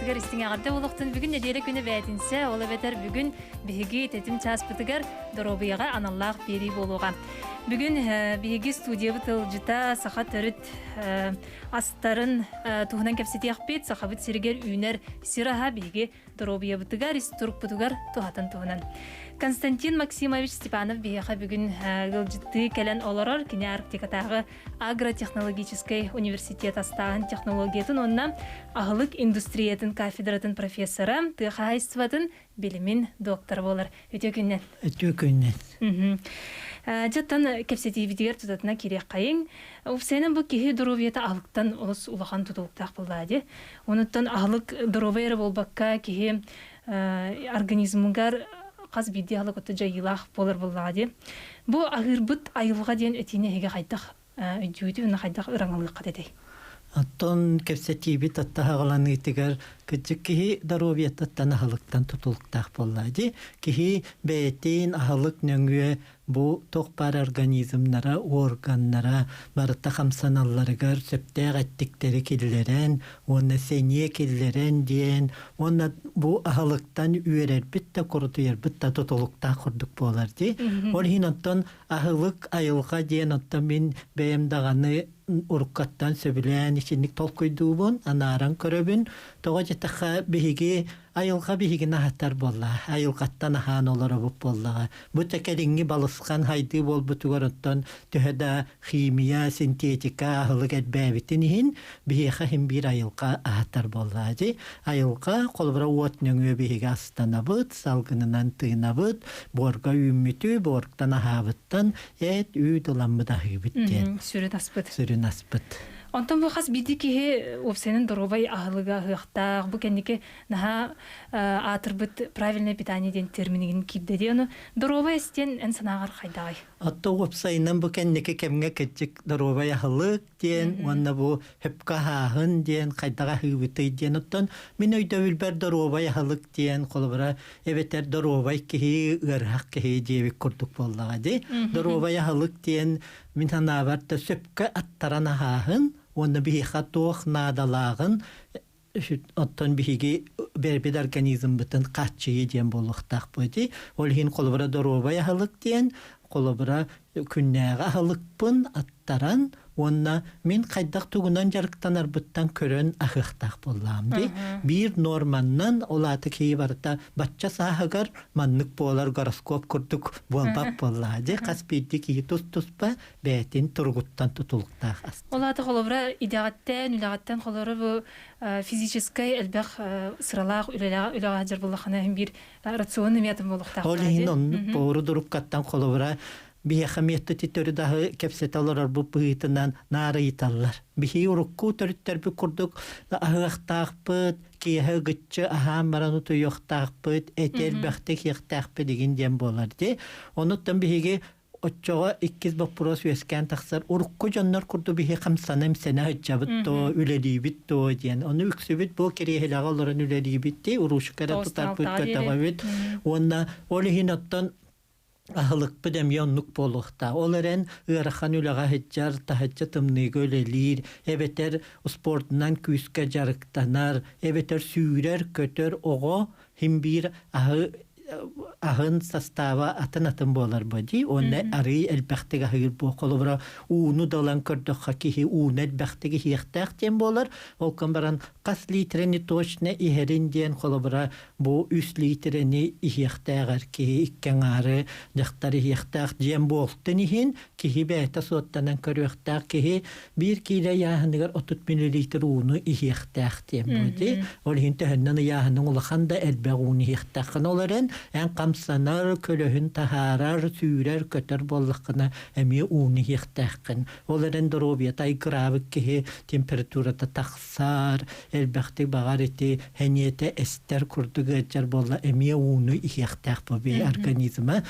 барыгытыгар истиҥ эҕэрдэ буолуохтун. Бүгүн нэдиэлэ күнэ бээтинсэ, ол эбэтэр бүгүн биһиги тэтим чааспытыгар доруобуйаҕа аналлаах биэрии буолуоҕа. Бүгүн биһиги студиябыт тылдьыта саха төрүт астарын туһунан кэпсэтиэхпит. Сахабыт сиригэр үүнэр сир аһа биһиги доруобуйабытыгар, ис турукпутугар туһатын туһунан. Константин Максимович Степанов биһиэхэ бүгүн ыалдьыттыы кэлэн олорор. Кини Арктикатааҕы агротехнологическай университет астааһын технологиятын уонна аһылык индустриятын кафедратын профессора, тыа хаһаайыстыбатын билимин доктора буолар. Үтүө күннэн. Үтүө күннэн. Дьэ, кэпсэтиибитигэр тутатына кириэххэйиҥ. Упсайынан бу киһи доруобуйата аһылыктан олус улахан тутулуктаах буоллаа дии. Онуттан аһылык доруобай эрэ буолбакка киһи организмыгар хас биирдии аһылык отто дьайыылаах буолар буоллаҕа дии. Бу аһыырбыт айылҕа диэн этиини эһиги хайдах өйдүүгүтүй уонна хайдах ыраҥалыаххыт этэй? Оттон кэпсэтиибит аттаһаҕаланыытыгар кырдьык киһи доруобуйатыттан аһылыктан тутулуктаах буоллаа дии. Киһи бэйэтин аһылык нөҥүө бу туох баар организмнара, органнара барыта хамсаналларыгар сөптөөх эттиктэри киллэрэн уонна сэниэ киллэрэн диэн уонна бу аһылыктан үөрэрбит да курутуйарбыт да тутулуктаах курдук буолар дии. Ол иһин оттон аһылык айылҕа диэн оттон мин бэйэм даҕаны уруккаттан сөбүлээн итинник толкуйдуубун, анааран көрөбүн. Тоҕо диэтэххэ биһиги айылҕа биһигини аһатар буолла, айылҕаттан аһаан олоробут буоллаҕа. Бу кэлиҥҥи балысхан хайдыы буолбутугар оттон төһө да химия, синтетика аһылык элбээбитин иһин биһиэхэ иһин биир айылҕа аһатар буоллаа дии. Айылҕа холобура уот нөҥүө биһиги астанабыт, салгынынан тыынабыт, буорга үүммүтү, буортан аһаабыттан эт, үүт ыламмыт аһыыбыт диэн. Сүрүн аспыт. Сүрүн аспыт. Онтон бу хас биирдии киһи уопсайынан доруобай аһылыга аһыахтаах. Бу кэнники наһаа аатырбыт правильное питание диэн терминигин киирдэ дии. Ону доруобай ас диэн эн санааҕар хайдаҕай? Отто уопсайынан бу кэнники кэмҥэ кырдьык доруобай аһылык диэн уонна бу хөпкө аһааһын диэн хайдах аһыыбытый диэн оттон мин өйдөбүлбэр доруобай аһылык диэн холобура эбэтэр доруобай киһи ыарыһах киһи диэбит курдук буоллаҕа дии. Доруобай аһылык диэн мин санаабар да сөпкө аттаран аһааһын уонна биһиэхэ туох наадалааҕын оттон биһиги бэрбит организмбытын хааччыйыы диэн буолуохтаах буолуо. Ол иһин холобура доруобай аһылык диэн холобура күннээҕи аһылыкпын аттаран уонна мин хайдах тугунан дьарыктанарбыттан көрөн аһыахтаах буоллаҕым дии. Биир нуорманнан ол аата киһи барыта бачча сааһыгар маннык буолар гороскоп курдук буолбат буоллаҕа дии. Хас биирдии киһи тус-туспа бэйэтин туругуттан тутулуктаах ас. Ол аата холобура идэҕиттэн, үлэҕиттэн холобура бу физическэй элбэх сыралаах үлэлээх үлэҕэ сылдьар буоллаххына биир рацион эмиэ буолуохтаах. Ол иһин оннук буору дуруккаттан холобура биһиэхэ миэстэ төрүдаһы кэпсэтэ олорорбут быһыытынан наарыйыталлар. Биһи урукку төрүттэрбит курдук аһыахтаахпыт, киэһэ ыгыччы аһаан баран утуйуохтаахпыт, эти элбэхтик иэхтээхпит игин диэн буолар дии. Онуттан биһиги оччоҕо иккис боппуруос үөскээн тахсар. Урукку дьоннор курдук биһи хамсана-имсэнэ сылдьабыт дуо, үлэлиибит дуо диэн. Ону үксүбүт бу кириэһилэҕэ олорон үлэлиибит дии, уруучука эрэ тутарбыт, көтөҕөбүт. Уонна ол иһин оттон аһылыкпыт эмиэ оннук буолуохтаах. Ол эрэн ыарахан үлэҕэ сылдьар, таһыччы тымныыга үлэлиир, эбэтэр спордунан күүскэ дьарыктанар, эбэтэр сүүрэр-көтөр оҕо хим биир аһы аһын састааба атын-атын буолар бу дии уонна арыый элбэхтик аһыыр буо холобура ууну да ылан көрдөххө киһи ууну элбэхтик иһиэхтээх диэн буолар ол гынан баран хас литрени точно иһэрин диэн холобура бу үс литрени иһиэхтээҕэр киһи икки аҥаары дьахтар иһиэхтээх диэн буолтун иһин киһи бэйэтэ суоттанан көрүөхтээх киһи биир киилэ ыйааһыныгар 30 миллилитр ууну иһиэхтээх диэн буолди. Ол иһин төһөннөн ыйааһының улахан да элбэх ууну иһиэхтээххин. Ол эрэн эн хамсанар, көлөһүн таһаарар, сүүрэр, көтөр буоллаххына эмиэ ууну иһиэхтээххин. Ол эрэн доруобуйата айгыраабыт киһи температурата тахсар, элбэхтик баҕар ити сэниэтэ эстэр курдук ыалдьар буолла эмиэ ууну иһиэхтээх бу организма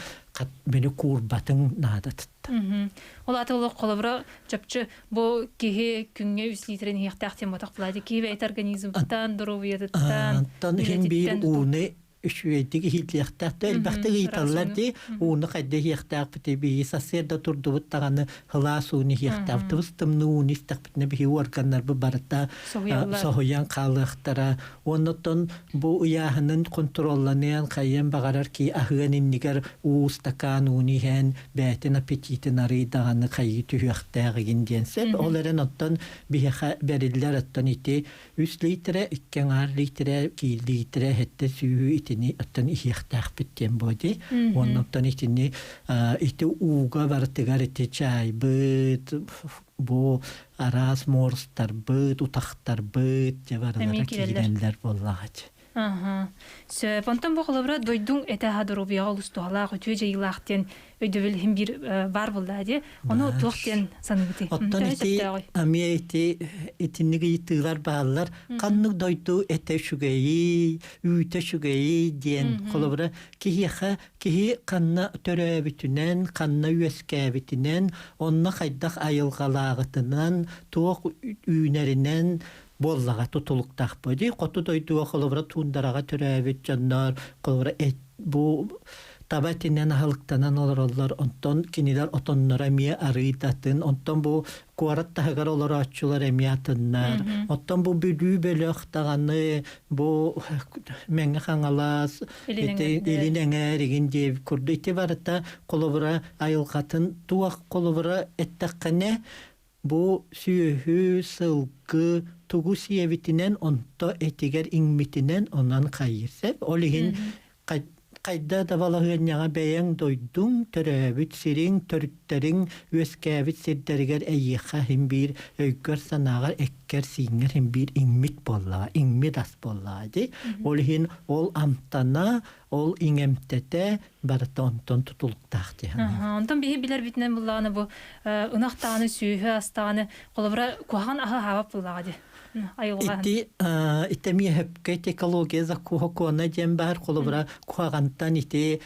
били куурбатыҥ наадатыттан. Ол аата олох холобура чопчу бу киһи күҥҥэ үс литрин иһиэхтээх диэн буотах былаады киһи бэйэтэ организмтан, доруобуйатыттан, Тан иһин биир ууну үчүгэйдик иһиллиэхтээх да элбэхтик ыйыталлар дии ууну хайда иһиэхтээхпитий биһи сарсыарда турдубут даҕаны сылаас ууну иһиэхтээхпит тыбыс тымныы ууну истэхпитинэ биһи органнарбыт барыта соһуйан хаалыахтара уонна оттон бу ыйааһынын контролланыан хайыан баҕарар ки аһыан иннигэр уу стакан ууну иһэн бэйэтин аппетитин арый даҕаны хайыы түһүөхтээҕигин диэн сөп ол эрэн оттон биһиэхэ бэриллэр оттон ити үс литрэ икки аҥаар литрэ киир литрэ хэттэ сүүһү итини оттон иһиэхтээхпит диэн буо ди уонна оттон итини ити ууга барытыгар ити чаайбыт бу араас морстарбыт утахтарбыт дьэ барылара киирэллэр буоллаҕа. Сөп. Онтон бу холобура дойдуҥ этэ аһа доруобуйаҕа олус туһалаах, үтүө дьайыылаах диэн өйдөбүл иһин биир баар буолла дии. Ону туох диэн саныыбытый? Оттон ити эмиэ ити итинник ыйытыылар бааллар. Ханнык дойду этэ үчүгэйий, үүтэ үчүгэйий диэн холобура киһиэхэ киһи ханна төрөөбүтүнэн, ханна үөскээбитинэн, онно хайдах айылҕалааҕытынан, туох үүнэринэн буоллаҕа тутулуктаах дии. Хоту дойдуга холобура туундараҕа төрөөбүт дьоннор холобура бу таба этинэн аһылыктанан олороллор, онтон кинилэр отонноро эмиэ арыйдатын, онтон бу куорат таһыгар олорооччулар эмиэ атыннар, оттон бу Бүлүү бөлөх даҕаны бу Мэҥэ Хаҥалас илин эҥээр игин диэбит курдук ити барыта холобура айылҕатын туох холобура эттэххинэ бу сүөһү, сылгы тугу сиэбитинэн, онто этигэр иҥмитинэн онон хайыыр сөп. Ол иһин хайда да балаһыанньаҕа бэйэҥ дойдуҥ, төрөөбүт сириҥ, төрүттэриҥ үөскээбит сирдэригэр эйиэхэ иһин биир өйгөр-санааҕар, эккэр-сииҥҥэр иһин биир иҥмит буоллаҕа, иҥмит ас буоллаҕа дии. Ол иһин ол амтана, ол иҥэмтэтэ барыта онтон тутулуктаах дии саныыбын. Онтон биһи билэрбитинэн буллаҕына бу ынах даҕаны, сүөһү ас даҕаны холобура куһаҕан аһы аһаабат буоллаҕа дии. Айылҕа Ити ити эмиэ сөпкө ити экология закона диэн баар холобура куһаҕантан ити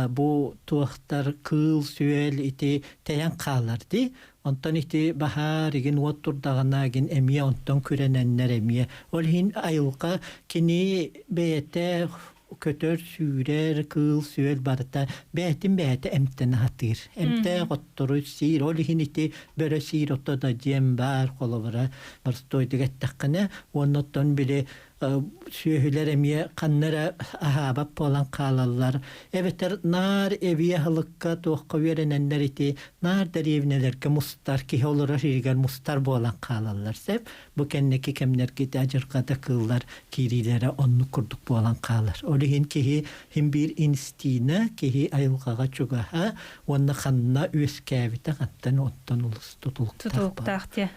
бу туохтар кыыл-сүөл ити тэйэн хаалар дии. Онтон ити баһаар игин уот турдаҕына игин эмиэ онтон күрэнэннэр эмиэ. Ол иһин айылҕа кини бэйэтэ көтөр-сүүрэр, кыыл-сүөл барыта бэйэтин бэйэтэ эмтэнэ сатыыр. Эмтээх оттору сиир. Ол иһин ити бөрө сиир ото да диэн баар холобура боростуойдук эттэххинэ уонна оттон били сүөһүлэр эмиэ ханна эрэ аһаабат буолан хаалаллар. Эбэтэр наар эбии аһылыкка туохха үөрэнэннэр ити наар дэриэбинэлэргэ мустар, киһи олорор сиригэр мустар буолан хаалаллар. Сөп. Бу кэнники кэмнэргэ адьырҕа да кыыллар киириилэрэ оннук курдук буолан хаалар. Ол иһин киһи син биир инстиинэ, киһи айылҕаҕа чугаһа уонна ханна үөскээбитэ хантан оттон олус тутулуктаах. Тутулуктаах диye.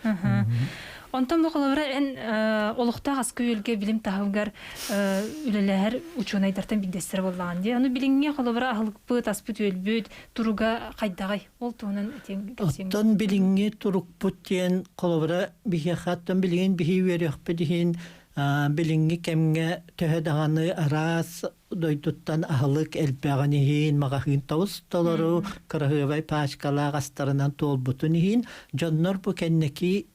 Онтон бу холобура эн олохтоох аскы үөлгэ билим таһымыгар үлэлэһэр учуонайдартан биирдэстэрэ буоллаҕын дии. Аны билиҥҥи холобура аһылыкпыт, аспыт үөлбүт туруга хайдаҕай? Ол туһунан этиэҥ кэпсиэҥ. Оттон билиҥҥи турукпут диэн холобура биһиэхэ оттон билигин биһи үөрүөхпүт иһин билиҥҥи кэмҥэ төһө даҕаны араас дойдуттан аһылык элбэҕин иһин маҕаһыын тобус толору кыраһыабай пачкалаах астарынан туолбутун иһин дьоннор бу кэнники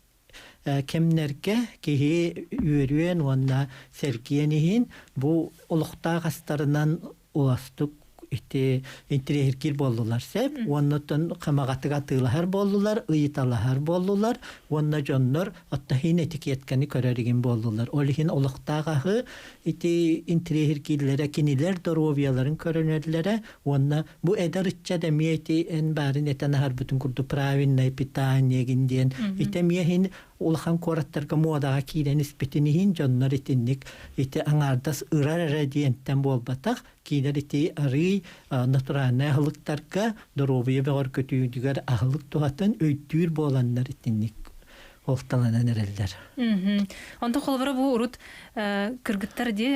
кэмнэргэ киһи үөрүөн уонна сэргиэн иһин бу олохтоох астарынан уластык ити интириэһиргиир буоллулар сөп уонна оттон хамаҕатык атыылаһар буоллулар ыйыталаһар буоллулар уонна дьоннор оттоһин этикетканы көрөр игин буоллулар ол иһин олохтоох аһы ити интириэһиргииллэрэ кинилэр доруобуйаларын көрөнөллөрө уонна бу эдэр ыччат эмиэ ити эн баарын этэн аһарбытын курдук правильное питание гин диэн ити эмиэ иһин улахан куораттарга муодаҕа киирэн испитин иһин дьоннор итинник ити аҥаардас ырар эрэ диэнтэн буолбатах киинэр ити арыый натуральнай аһылыктарга доруобуйа бөҕөргөтүүтүгэр аһылык туһатын өйдүүр буоланнар итинник олталанан эрэллэр. Онтон холобура бу урут кыргыттар ди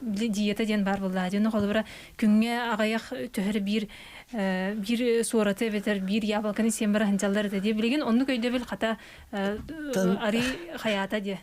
диета диэн баар буолла. Дьону холобура күҥҥэ аҕыйах төһөр биир Биир суораты эбэтэр биир яблоканы сиэн бара сылдьаллар этэ дии. Билигин оннук өйдөбүл хата арый хайаата диэ.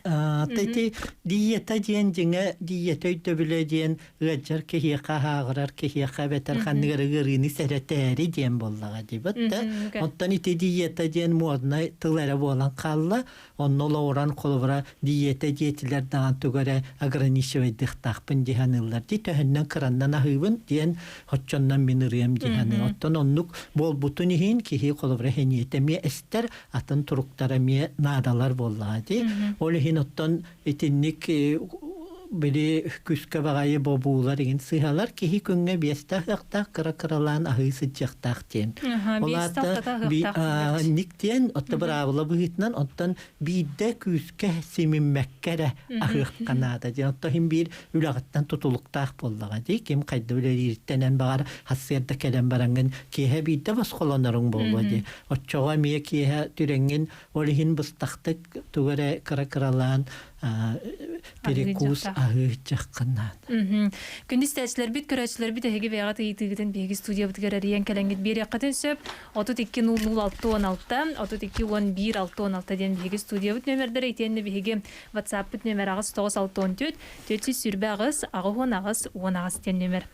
Ити диета диэн дьиҥэ диета өйдөбүлэ диэн ыалдьар киһиэхэ аһааҕырар киһиэхэ эбэтэр ханнык эрэ ыарыыны сэрэтээри диэн буоллаҕа диэбит да. Оттон ити диета диэн моднай тыл эрэ буолан хаалла. Онно олоҕуран холобура диета диэтилэр даҕан тугу эрэ ограничивайдыахтаахпын дии саныыллар. Ди төһөннөн кыраннан аһыыбын диэн оччоннон мин ырыам дии саныыр. Оттон оннук буолбутун иһин киһи холобура эниэтэ эмиэ эстэр, атын туруктара эмиэ наадалар буоллаҕа дии. Ол иһин оттон итинник били күскэ баҕайы бобуулар игин сыһалар киһи күҥҥэ биэстэ аһыахтаах кыра-кыралаан аһыы сылдьыахтаах диэн. Ол аата ник диэн отто быраабыла быһыытынан оттон биирдэ күүскэ симиммэккэ эрэ аһыахха наада диэн. Оттон иһин биир үлэҕиттэн тутулуктаах буоллаҕа дии. Ким хайда үлэлиириттэн эн баҕар сарсыарда кэлэн бараҥҥын киэһэ биирдэ босхолоноруҥ буолуо дии. Оччоҕо эмиэ киэһэ түрэҥҥин ол иһин быстахтык тугу эрэ кыра-кыралаан перекус аһыы чаххын наада. Күндү истээччилэрбит, көрөөччүлэрбит эһиги бэйэҕит ыйытыыгытын биһиги студиябытыгар эрийэн кэлэҥҥит биэриэххитин сөп. 32 00 66 32 11 66 диэн биһиги студиябыт нүөмэрдэрэ итиэннэ биһиги WhatsApp-пыт нүөмэр 8 9 64 428 88 18 диэн нүөмэр.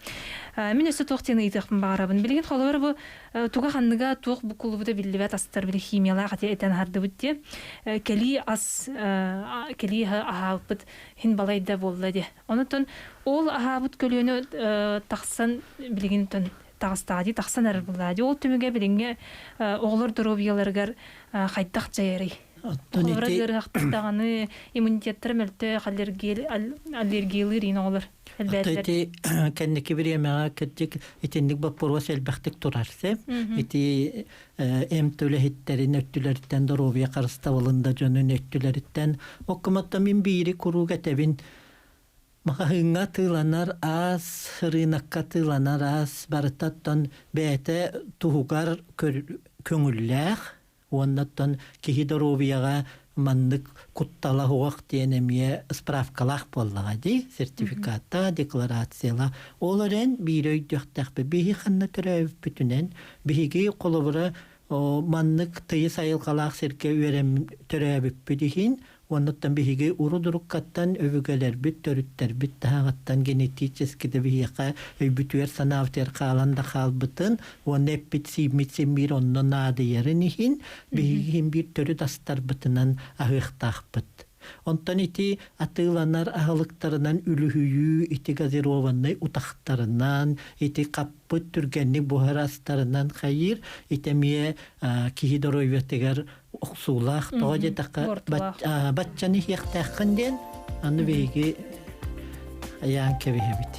Мин өссө туох диэн ыйытыахпын баҕарабын. Билигин холобур бу туга ханныга туох буккуллубута биллибэт астар били химиялаах ати этэн аһардыбыт диye кэлии ас кэлии аһаабыт хин балайда буолла диye онутун ол аһаабыт көлүөнэ тахсан билигин таҕыстаҕа дии тахсан эрэр буллаа дии ол түмүгэ билиҥҥи оҕолор доруобуйаларыгар хайдах дьайарый Оттон ити ыарыһахтар даҕаны иммунитеттара мөлтөх аллергиялыыр иин оҕолор элбээтилэр. Ити кэнники бириэмэҕэ кырдьык итинник боппуруос элбэхтик турар сөп. Ити эмт үлэһиттэрин өттүлэриттэн доруобуйа харыстабылын да дьонун өттүлэриттэн оккуматтан мин биири куруук этэбин маҕаһыыҥҥа атыыланар аас ырыынакка атыыланар аас барытаттан бэйэтэ туһугар көҥүллээх уонна оттон киһи доруобуйаҕа маннык куттала суох диэн эмиэ справкалаах буоллаҕа дии сертификаттаах декларацияла ол эрэн биири өйдүөхтээхпит биһи ханна төрөөбүппүтүнэн биһиги холобура маннык тыйыс айылҕалаах сиргэ үөрэм төрөөбүппүт иһин Оннуттан биһиги урут-уруккаттан өбүгэлэрбит, төрүттэрбит таһаҕаттан генетически да биһиэхэ өйбүтүгэр-санаабытыгар хаалан да хаалбытын уонна эппит-сииммит симмиир онно наадыйарын иһин биһиги иһин биир төрүт астарбытынан аһыахтаахпыт. Онтон ити атыыланар аһылыктарынан үлүһүйүү, ити газированнай утахтарынан, ити хаппыт түргэнник буһар астарынан хайыыр, ити эмиэ киһи доруобуйатыгар охсуулаах тоҕо диэтэххэ баччаны иһиэхтээххин диэн аны биһиги айаан кэбиһэбит.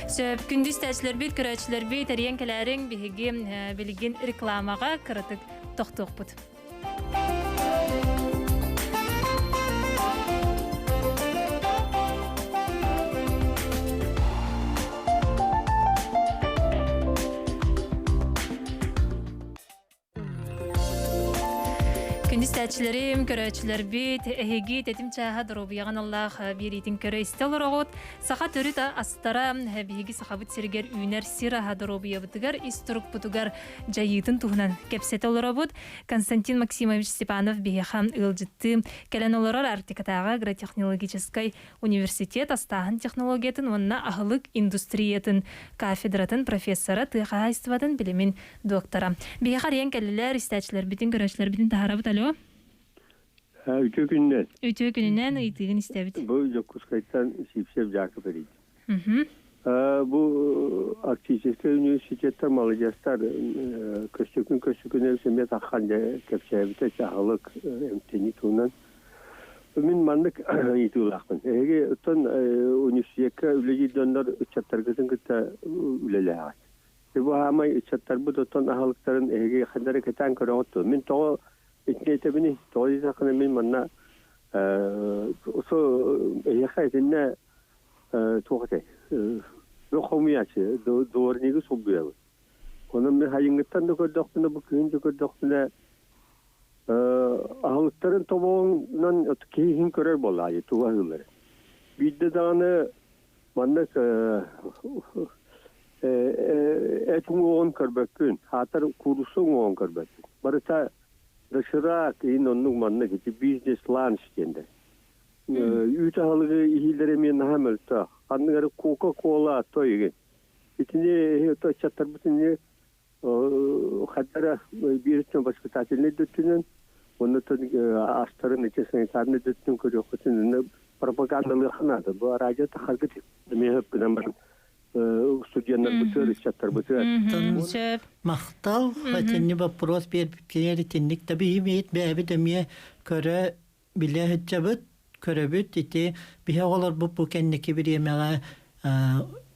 Сөп күндү истээччилэрбит, көрөөччүлэрбит эрийэн кэлээриҥ биһиги билигин рекламаҕа кыратык тохтуохпут. Күндү истээччилэрим, көрөөччүлэрбит, эһиги тэтим чааһа доруобуйаҕын аллаах биэриитин көрө истэ олороҕут. Саха төрүт астара биһиги сахабыт сиригэр үүнэр сир аһа доруобуйабытыгар, ис турукпутугар дьайыытын туһунан кэпсэтэ олоробут. Константин Максимович Степанов биһиэхэ ыалдьыттыы кэлэн олорор Арктикатааҕы агротехнологическай университет астааһын технологиятын уонна аһылык индустриятын кафедратын профессора, тыа хаһаайыстыбатын билимин доктора. Биһиэхэ арыйан кэллилэр, истээччилэрбитин, көрөөччүлэрбитин таһаарабыт. Алло. Үтүө күнүнэн. Үтүө күнүнэн ыйытыыгын истэбит. Бу Дьокуускайтан Сипсев Жаков эрийдим. Бу Арктическай университеттар маладьыастар көстөкүн көстөкүнэ эмиэ таххан кэпсээбитэ аһылык эмтэнии туһунан. Мин маннык ыйытыылаахпын. Эһиги оттон университекка үлэлиир дьоннор ыччаттаргытын кытта үлэлээҕит. Бу хаамай ыччаттарбыт оттон аһылыктарын эһиги ханна эрэ кэтээн көрөҕүт дуо? Мин тоҕо итини этэбиний? Тоҕо диэтэххинэ мин манна со эһиэхэ итиннэ туох этэй? Бөх хомуйааччы, дворнигы солбуйабын. Онон мин хайыҥҥыттан да көрдөхпүнэ, бу күһүн да көрдөхпүнэ, аһылыктарын тобоҕунан киһи иһин көрөр буоллаҕа дии, тугу аһыылларын. Биирдэ даҕаны маннык Эт уҥуоҕун көрбөккүн, хаатар куурусса уҥуоҕун көрбөккүн. Барыта доширак, иин оннук маннык ити бизнес-ланч диэннэр. Үүт аһылыгы иһиилэрэ эмиэ наһаа мөлтөх. Ханнык эрэ Кока-Кола той игин. Итини ыччаттарбыт ини хайдара биир өттүн воспитательнай өттүнэн, оннуттан астарын ити санитарнай өттүн көрүөххүтүн пропагандалыахха наада. Бу радио тахаргыт эмиэ хөп гынан баран студеннарбытыгар, ыччаттарбытыгар. Сөп. Махтал, итинни вопрос биэрбиккинер итинник да биһи бэйэбит эмиэ көрө билэ сылдьабыт, көрөбүт ити биһи оҕолорбут бу кэнники бириэмэҕэ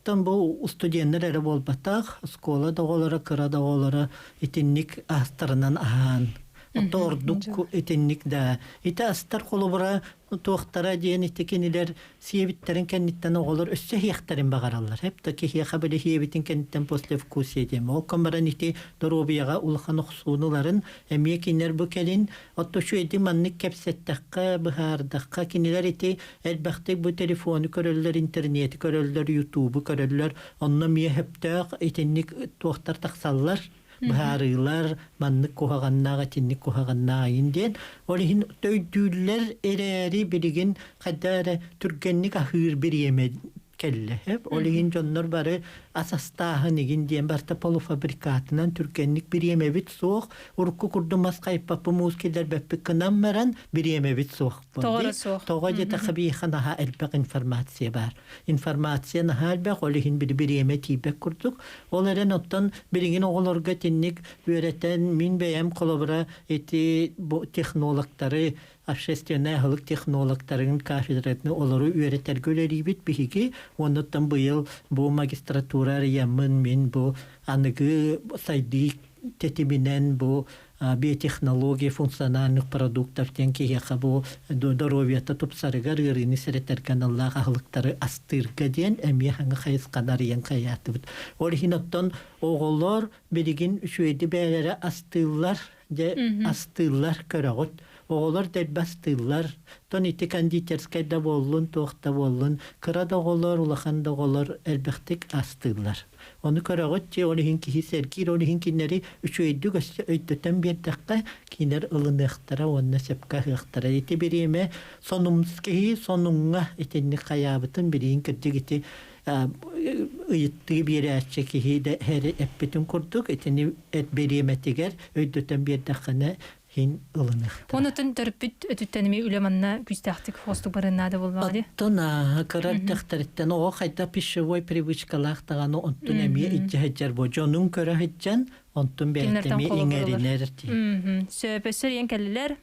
тон бу студеннар эрэ буолбатах, оскуола да оҕолоро, кыра да оҕолоро итинник астарынан аһаан Ото ордук итинник да. Ити астар холобура туохтара диэн ити кинилэр сиэбиттэрин кэнниттэн оҕолор өссө иһиэхтэрин баҕараллар. Эп да киһиэхэ били иһиэбитин кэнниттэн послевкусие диэн. Ол баран ити доруобуйаҕа улахан охсуунуларын эмиэ кинилэр бу кэлин отто үчүгэйдик маннык кэпсэттэххэ, быһаардахха кинилэр ити элбэхтик бу телефону көрөллөр, интернети көрөллөр, ютубу көрөллөр. Онно эмиэ сөптөөх итинник туохтар тахсаллар быһаарыылар маннык куһаҕаннаах итинник куһаҕаннаах диэн ол иһин төйдүүллэр эрээри билигин хайда эрэ түргэнник аһыыр бириэмэ кэллэ ол иһин дьоннор бары ас астааһын игин диэн барыта полуфабрикатынан түргэнник бириэмэбит суох урукку курдук мас хайпаппы муус киллэрбэппит гынан баран бириэмэбит суох Тоҕо суох. Тоҕо диэтэххэ биһиэхэ наһаа элбэх информация баар. Информация наһаа элбэх, ол иһин бириэмэ тиийбэт курдук. Ол эрэн оттон билигин оҕолорго итинник үөрэтэн, мин бэйэм холобура ити бу технологтары, общественнай аһылык технологтарын кафедратын олору үөрэтэргэ үлэлиибит биһиги. Оннуттан быйыл бу магистратура арыйаммын мин бу аныгы сайдыы тэтиминэн бу биотехнология функциональных продуктов диэн киһиэхэ бу доруобуйата тупсарыгар ыарыыны сэрэтэргэ аналлаах аһылыктары астыырга диэн эмиэ хаҥа хайысханы арыйан хайаатыбыт. Ол иһин оттон оҕолор билигин үчүгэйди бэйэлэрэ астыыллар, дьэ астыыллар көрөҕүт. Оҕолор дэлби астыыллар. Тон ити кондитерскай да буоллун, туох да буоллун, кыра да оҕолор, улахан да оҕолор элбэхтик астыыллар. Ону көрөҕүт дии, ол иһин киһи сэргиир, ол иһин кинилэри үчүгэйдик өссө өйдөтөн биэрдэххэ, кинилэр ылыныахтара уонна сөпкө аһыахтара. Ити бириэмэ сонумс киһи сонуҥҥа итинник хайаабытын билигин кырдьык ити ыйыттыы биэрээччи киһи да эппитин курдук итини эт бириэмэтигэр өйдөтөн биэрдэххинэ хин ылыныахтара. Онутун төрөппүт өтүттэн эми үлэ манна күүстээхтик хостук барынаада буолбаҕа дии. Оттон кыра эрдэхтэриттэн оҕо хайда пищевой привычкалаах даҕаны онтун эмиэ илдьэ сылдьар бу дьонун көрө сылдьан онтун бэйэтэ эмиэ иҥэринэр дии. Сөпөссөр иэн кэллилэр.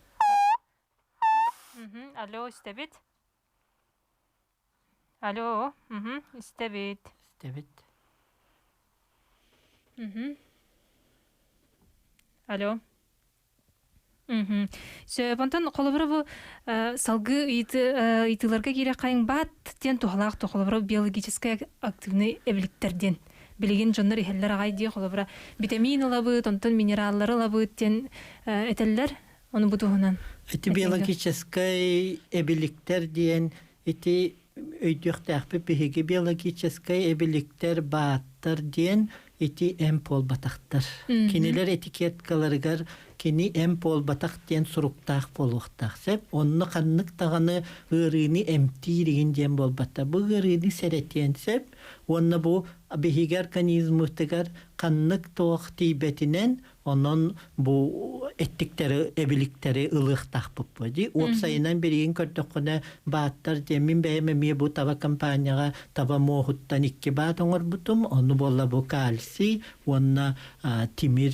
Алло, истэбит. Алло, истэбит. Истэбит. Алло. Сөп, онтон холобура бу салгыы ыйытыыларга киирэххайыҥ баат диэн туһалаах холобура биологическай активный эбиликтэр диэн билигин дьоннор иһэллэр аҕай дии холобура витамин ылабыт, онтон минераллары ылабыт диэн этэллэр. Ону бу туһунан. Ити биологическай эбиликтэр диэн ити өйдүөхтээхпит биһиги биологическай эбиликтэр бааттар диэн ити эмп буолбатахтар. Кинилэр этикеткаларыгар кини эмп буолбатах диэн суруктаах буолуохтаах сөп. Онно ханнык даҕаны ыарыыны эмтиир игин диэн буолбата. Бу ыарыыны сэрэтиэн сөп уонна бу биһиги организммытыгар ханнык туох тиийбэтинэн онон бу эттиктэри, эбиликтэри ылыахтаахпыт дии. Уопсайынан билигин көрдөххүнэ бааттар диэн мин бэйэм эмиэ бу таба компанияҕа таба муоһуттан икки баат оҥорбутум. Ону буолла бу кальций уонна тимир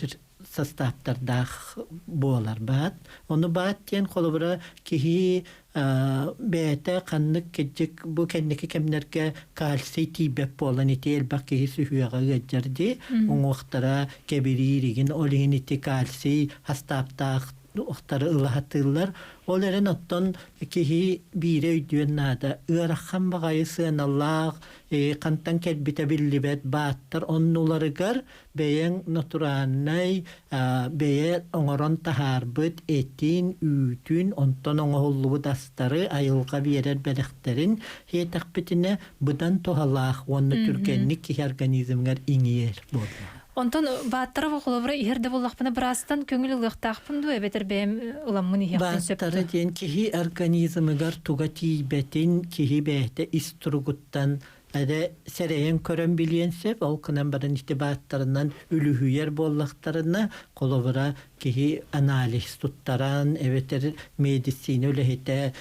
састааптардаах буолар баат. Ону баат диэн холобура киһи бэйэтэ ханнык кырдьык бу кэнники кэмнэргэ кальций тиийбэт буолан ити элбэх киһи сүһүөҕэ ыалдьар дии уҥуохтара кэбириир игин ол иһин ити кальций хастааптаах охтары ылаһатыыллар. Ол эрэн оттон киһи биирэ өйдүөн наада. Ыарахан баҕайы сыаналаах, хантан кэлбитэ биллибэт бааттар оннуларыгар бэйэҥ натуральнай бэйэ оҥорон таһаарбыт этин, үүтүн, онтон оҥоһуллубут астары айылҕа биэрэр бэлэхтэрин хиэтэхпитинэ быдан туһалаах уонна түргэнник киһи организмыгар иҥиэр буолла. Онтон бааттара холобура иһэр да буоллахпына быраастан көҥүл ылыахтаахпын дуу эбэтэр бэйэм ыламмын иһиэхпин сөп Бааттара диэн киһи организмыгар туга тиийбэтин киһи бэйэтэ ис туругуттан эрэ сэрэйэн көрөн билиэн сөп. Ол гынан баран ити бааттарынан үлүһүйэр буоллахтарына, холобура, киһи анализ туттаран эбэтэр медицина үлэһитэ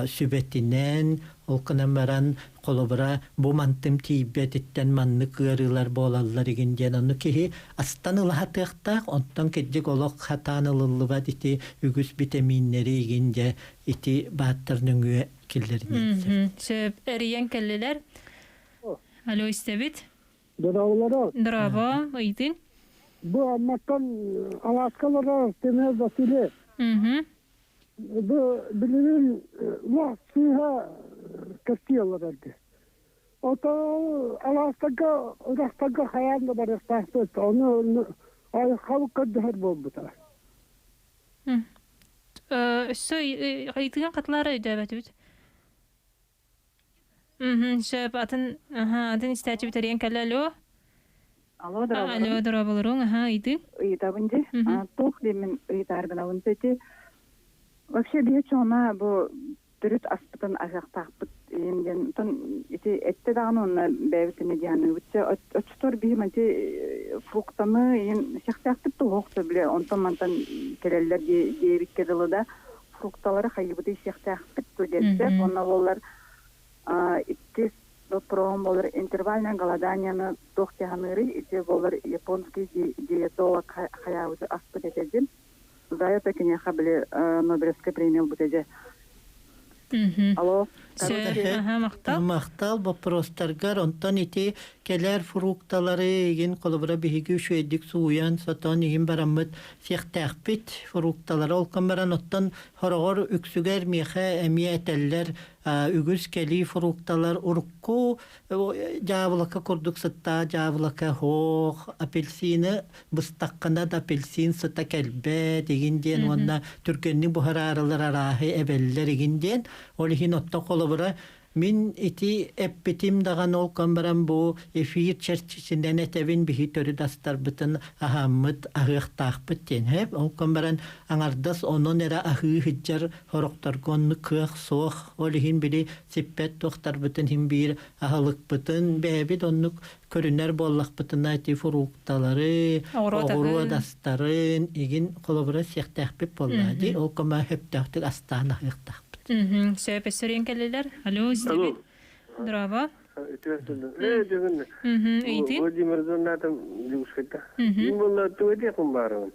сүбэтинэн, ол гынан баран холобура бу мантым тиийбэтиттэн маннык ыарыылар буолаллар игин диэн ону киһи астан ылаһатыахтаах, онтон кырдьык олох хатаан ылыллыбат ити үгүс битэмииннэри игин дьэ ити бааттар нөҥүө киллэриниэн сөп. Сөп. Эрийэн кэллилэр. Алло, истэбит. Дорооболору. Дорообо, ыйытын. Бу Амматтан Алааскалара Тимир Василий. Бу билигин лох сыыһа кэпсии олорор дии. Ото алаастарга, ырахтарга хайаан да барыахтаахпыт. Ону айхал көрдөһөр буолбута. Өссө ыйытыгын хатылаара өйдөөбөтүбүт. Сөп, атын, атын истээччи бүтэрийэн кэллэ. Алло. Алло, дорооболоруҥ. Алло, дорооболоруҥ. Аха, ыйытыҥ. Ыйытабын дии. Туох диэммин ыйытааргынабын ити. Вообще биһи чоҥна бу төрүт аспытын аһыахтаахпыт иин диэн оттон ити этте даҕаны уонна бэйэбит эмиэ дианыыбыт оччотор биһи ити фруктаны иин сиэхтээхпит туһуох бile онтон мантан кэлэллэр диэбиккэ дылы да фрукталары хайыбыты сиэхтээхпит ту диэттэ уонна боллар иккис вопроһум болар интервальное голоданияны туох тиһаныырый ити болар японский диетолог хаябыты аспыт этедим За это киниэхэ били Нобелевскай премия ылбыт эдьэ. Алло. Махтал. Махтал боппуруостаргар. Онтон ити кэлэр фрукталары игин холобура биһиги үчүгэйдик сууйан, сотон игин бараммыт сиэхтээхпит фрукталары ол баран оттон хороҕор үксүгэр миэхэ эмиэ этэллэр үгүс кэлии фрукталар урукку дьаабылака курдук сыттаах дьаабылака хоох апельсины быстаххына да апельсин сыта кэлбэт игин диэн уонна түргэнник буһараарылар арааһы эбэллэр игин диэн ол иһин оттон холобура мин ити эппитим даҕаны ол баран бу эфир чэрчитинэн этэбин биһи төрүт астарбытын аһааммыт аһыахтаахпыт диэн хэп ол баран аҥардас онон эрэ аһыы сылдьар сорохторго оннук кыах суох ол иһин били сиппэт туохтарбытын иһин биир аһылыкпытын бэйэбит оннук көрүнэр буоллахпытына ити фрукталары, оҕуруот астарын игин холобура сиэхтээхпит буоллаа дии. Ол көмө сөптөөхтүк астаан аһыахтаахпыт. Сөп өссөрүөн кэллилэр. Алло, истэбит. Здорово. Ыйытыы? Владимир Донатов Дюшкайта. Була туэдиэхун баарыбын.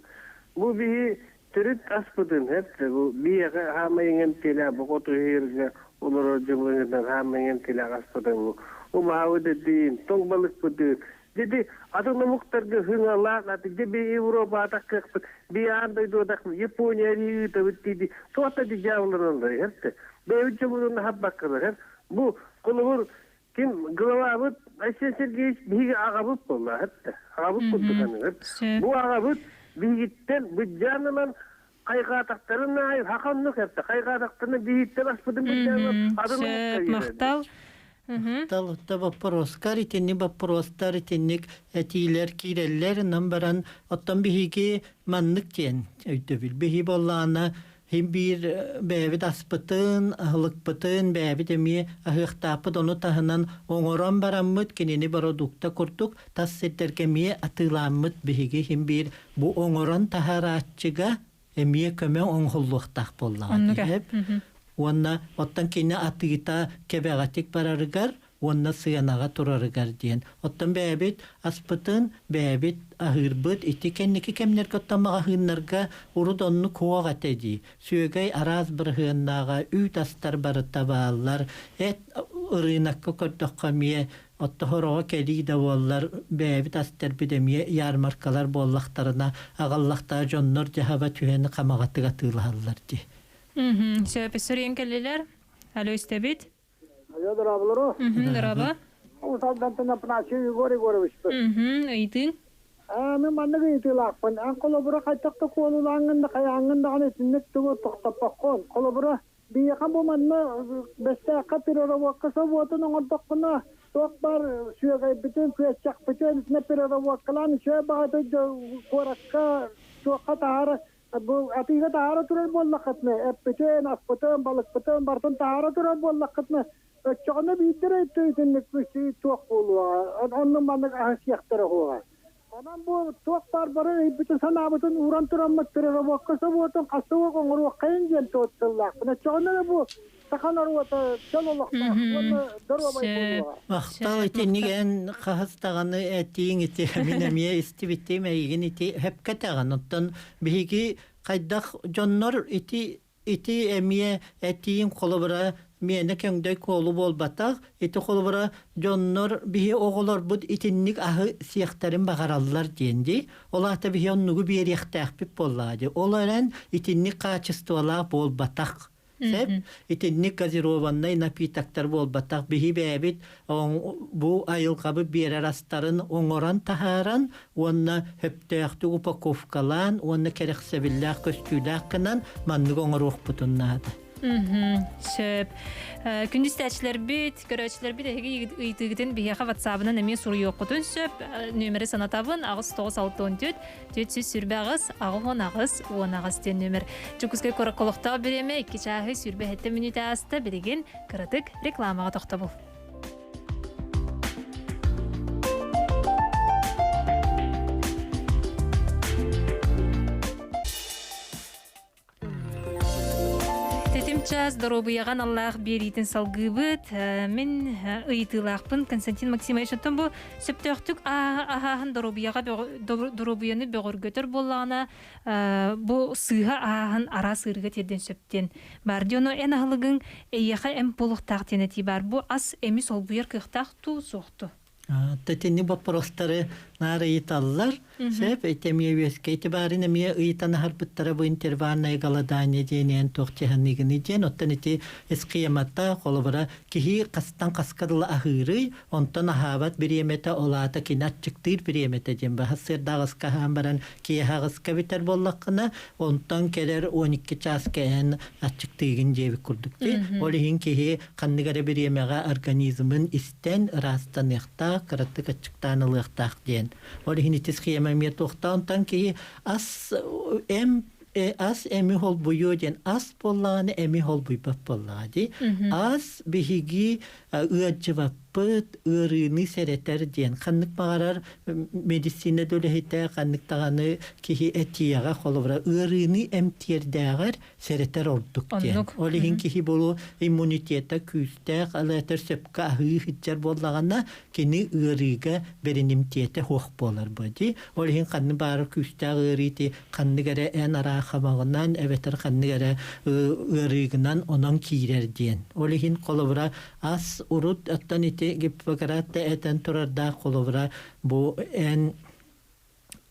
Бу биһи төрүт аспытын хэп бу биэҕэ хаамайыҥан тилэ бу хоту иһиргэ олорор дьылыҥынан хаамайыҥан тилэ аспытын бу убаһабыт этиин тоҥ балыкпытын дьэ атын омуктарга хыҥалаах аты дьэ би Европа атаккыахпыт би аан дойду атакпыт Япония ыытабыт диди туохта ди дьаабыланаллар хэпте бэйэбит дьоммутун хаппаккалар хэп бу холобур ким главабыт Айсен Сергеевич биһиги аҕабыт буолла хэпте аҕабыт курдук аныгыт бу аҕабыт биһигиттэн быдьаан ылан хайҕаатахтарын аайы хаханнык хэпте хайҕаатахтарына биһиттэн аспытын быдьаан ылан атын Махтал. Махтал. Боппуруоскар итинник боппуруостар итинник этиилэр киирэллэр онон баран оттон биһиги маннык диэн өйдөбүл биһи буоллаҕына Һин биир бэйэбит аспытын, аһылыкпытын бэйэбит эмиэ аһыахтаахпыт, ону таһынан оҥорон бараммыт кинини бородуукта курдук тас сирдэргэ эмиэ атыылааммыт биһиги һин биир бу оҥорон таһаарааччыга эмиэ көмө оҥоһуллуохтаах буоллаҕа дии. Уонна оттон кини атыыта кэбэҕэтик барарыгар уонна сыанаҕа турарыгар диэн. Оттон бэйэбит аспытын, бэйэбит аһыырбыт ити кэнники кэмнэргэ оттон маҕаһыыннарга урут оннук суох этэ дии. Сүөгэй араас бырыһыаннааҕа, үүт астар барыта бааллар. Эт ырыынакка көрдөххө эмиэ Оттоһороҕо кэлии да буоллар бэйэбит астарбыт эмиэ ярмаркалар буоллахтарына аҕаллахтаа дьоннор дьаһаба түһэн хамаҕатык атыылаһаллар дии. Сөп, сүрүйэн кэллилэр. Алло, истэбит. Алло, дорооболору. Дорообо. Уус-Алдантан Апанасий Егор Егоровичпын. Ыйытыың. Мен маннык ыйытыылаахпын. Эн холобура хайдах да куолулааҥҥын да хайааҥҥын даҕаны итинник тугу тохтоппоккун. Холобура, биһиэхэ бу манна Бэстээххэ переработка собуотун оҥордоххуна, туох баар сүөгэйбитин, күөччэхпитин итиннэ переработкалаан үчүгэй баҕайытык куоракка туохха таһаара бу атыыга таһаара турар буоллаххытына, эппитин, аспытын, балыкпытын барытын таһаара турар буоллаххытына, оччоҕуна биирдэ эрэ итинник туох буолуоҕа, онно маннык аһы сиэхтэрэ уһуоҕа. Онон бу туох баар бары өйбүтүн-санаабытын ууран тураммыт переработка собуотун хас уох оҥоруоххайын диэн тыллаахпын. Оччоҕуна эрэ бу саха норуота чөл олохтоох уонна доруобай буолуоҕа. Махтал итинник эн хаһыс даҕаны этииҥ ити мин эмиэ истибитим эйигин ити сөпкө этэҕин. Оттон биһиги хайдах дьоннор ити ити эмиэ этииҥ холобура миэнэ көҥдөй куолу буолбатах. Ити холобура дьоннор биһи оҕолорбут итинник аһы сиэхтэрин баҕараллар диэн дии. Ол аата биһи оннугу биэриэхтээхпит буоллаҕа дии. Ол эрэн итинник хаачыстыбалаах буолбатах. Сөп. Итинник газированнай напитоктар буолбатах. Биһи бэйэбит бу айылҕабыт биэрэр астарын оҥорон таһааран уонна сөптөөхтүк упаковкалаан уонна кэрэхсэбиллээх көстүүлээх гынан маннык оҥоруохпутун наада. Сөп. Күндү истээччилэрбит, көрөөччүлэрбит эһиги ыйытыыгытын биһиэхэ WhatsApp-ынан эмиэ суруйуоххутун сөп. Нүөмэри санатабын 8 9 64 428 88 18 диэн нүөмэр. Дьокуускай куоракка олохтоох бириэмэ 2 чааһы 27 мүнүүтэ ааста. Билигин кыратык рекламаҕа тохтобул. Тэтим час доруобуйаҕа аналлаах биэриитин салгыыбыт. Мин ыйытыылаахпын Константин Максимович оттон бу сөптөөхтүк аһааһын доруобуйаҕа доруобуйаны бөҕөргөтөр буоллаҕына бу сыыһа аһааһын араас ыарыыга тиэрдиэн сөп диэн баар. Дьэ ону эн аһылыгыҥ эйиэхэ эмп буолуохтаах диэн этии баар. Бу ас эми солбуйар кыахтаах дуу, суох дуу? Итинник боппуруостары наар ыйыталлар. Сөп, ити эмиэ үөскэ ити баарын эмиэ ыйытан аһарбыттара бу интервальное голодание диэниэн туох чыһаныгыный диэн. Оттон ити схемата, холобура, киһи хастан хаска дылы аһыырый, онтон аһаабат бириэмэтэ, ол аата кини аччыктыыр бириэмэтэ диэн баһа сыарда аҕыска аһаан баран киэһэ аҕыска бүтэр буоллаххына, онтон кэлэр 12 чааска эн аччыктыыгын диэбит курдук дии. Ол иһин киһи ханнык эрэ бириэмэҕэ организмын истэн ыраастаныахтаах, кыратык аччыктаан ылыахтаах диэн. Ол иһин ити схема эмиэ туохтаан киһи ас эм ас эми холбуйуо диэн ас буоллаҕына эми холбуйбат буоллаҕа дии. Ас биһиги ыалдьыбаппыт, ыарыыны сэрэтэр диэн ханнык баҕарар медицина үлэһитэ ханнык даҕаны киһи этиэҕэ холобура ыарыыны эмтиэрдээҕэр сэрэтэр ордук диэн. Ол иһин киһи болу иммунитета күүстээх, алаатар сөпкө аһыы сылдьар буоллаҕына, кини ыарыыга бэринимтиэтэ суох буолар бу дии. Ол иһин ханнык баара күүстээх ыарыы ти ханнык эрэ эн араахабаҕынан эбэтэр ханнык эрэ ыарыыгынан онон киирэр диэн. Ол иһин холобура ас урут оттон ити Гиппократ да этэн турардаах холобура бу эн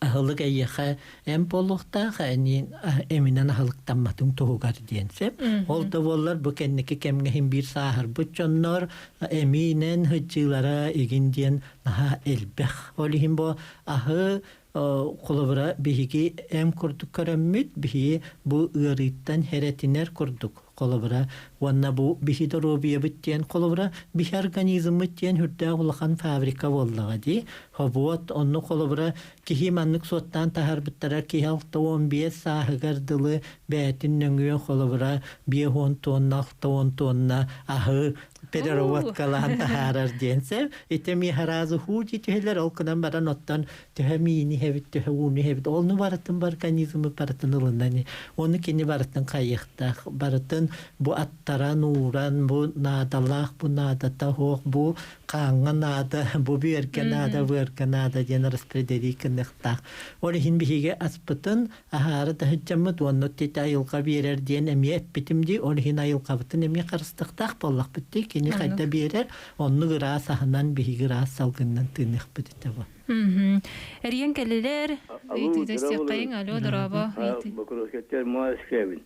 аһылык эйиэхэ эм буолуохтаах эниин эминэн аһылыктамматыҥ туһугар диэн сөп. Ол да буоллар бу кэнники кэмҥэ иһин биир сааһырбыт дьоннор эмиинэн сылдьыылара игин диэн наһаа элбэх. Ол иһин бу аһы холобура биһиги эм курдук көрөммүт биһиги бу ыарыыттан хэрэтинэр курдук холобура уонна бу биһи доруобуйабыт диэн холобура биһи организммыт диэн үрдээх улахан фабрика буоллаҕа дии хобуот онну холобура киһи маннык суоттаан таһаарбыттара киһи 65 сааһыгар дылы бэйэтин нөҥүө холобура 50 тонна 60 тонна аһы переработкалаан таһаарар диэн сөп ити эмиэ сразу хуу дии түһэлэр ол гынан баран оттон төһө миини иһэбит төһө ууну иһэбит олну барытын организмы барытын ылынан оны кини барытын хайыахтаах барытын. барытын бу аттаран ууран, бу наадалаах, бу наадата суох, бу хааҥҥа наада, бу бүөргэ наада, быарга наада диэн распределить гыныахтаах. Ол иһин биһиги аспытын аһаары таһыддьаммыт уонна тит айылҕа биэрэр диэн эмиэ эппитим дии, ол иһин айылҕабытын эмиэ харыстыахтаах буоллахпыт дии, кини хайда биэрэр, оннук ыраас аһынан биһиги ыраас салгынынан тыыныахпыт этэ бу. Эрийэн кэллилэр. Ыйытыыта истиэххэйиҥ. Алло, дорообо. Бокуруоскаттар Москвабин.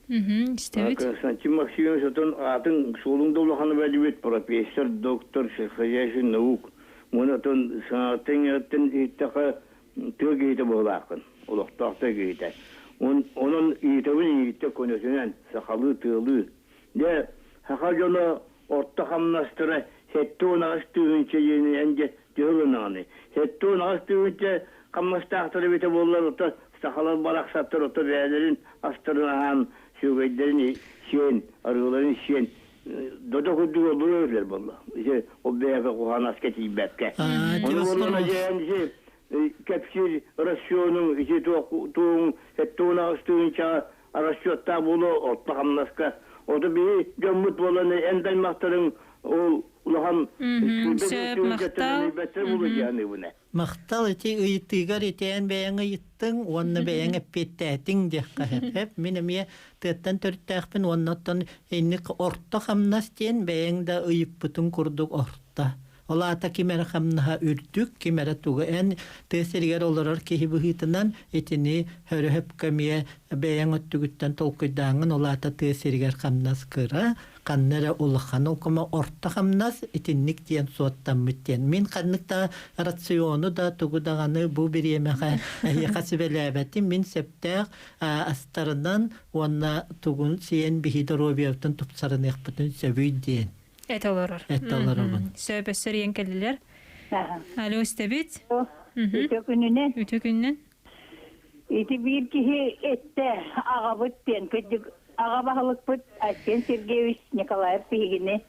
Истэбит. Константин Максимович отон аатын суолуҥ да улахана бэлибит профессор, доктор сельскохозяйственных наук. Уон отон саҥаттан иһиттэн иһиттэхэ тыа киһитэ буолааххын, олохтоох тыа киһитэ. Онон ыйытабын иһиттэ көнөтүнэн, сахалыы тыалыы. Дьэ, саха дьоно орто хамнастара 78 тыһыынча диэн дьэ төһө гынаҕыный? 78 тыһыынча хамнастаахтар эбитэ буоллар, ото сахалар барахсаттар ото бэйэлэрин астарын аһаан, сүөгэйдэрин сиэн, арыыларын сиэн додо курдук олорор этилэр буолла. Ити ол бэйэкэ куһаҕан аска тиийбэккэ. Ону буоллаҕына дьээн ити кэпсиир рационуҥ ити туоҕуҥ 78 тыһыынчаҕа расчеттаах буолуо орто хамнаска. Ото биһи дьоммут буолан эн даймахтарыҥ ол улахан Сөп, махтал. Махтал ити ыйытыыгар итээн бэйэҥ ыйыттыҥ уонна бэйэҥ эппиэттээтиҥ диэххэ сөп. Мин эмиэ тыаттан төрүттээхпин уонна оттон инник орто хамнас диэн бэйэҥ да ыйыппытыҥ курдук орто. Ол аата ким эрэ хамнаһа үрдүк, ким эрэ тугу эн тыа сиригэр олорор киһи быһыытынан итини хөрөһөпкө эмиэ бэйэҥ өттүгүттэн толкуйдааҥҥын ол аата тыа сиригэр хамнас кыра, ханна эрэ улахан олкомо орто хамнас итинник диэн суоттаммыт диэн. Мин ханнык да рациону да тугу даҕаны бу бириэмэҕэ эһиэхэ сүбэлээбэтим. Мин сөптөөх астарынан уонна тугун сиэн биһи доруобуйабытын тупсарыныахпытын сөбүй диэн. Эт олорор. Эт олоробун. Сөп өссөрүйэн кэллилэр. Алло, истэбит. Үтө күнүнэн. Үтө күнүнэн. Ити биир киһи эттэ аҕабыт диэн кырдьык аҕа баһылыкпыт Айсен Сергеевич Николаев биһигини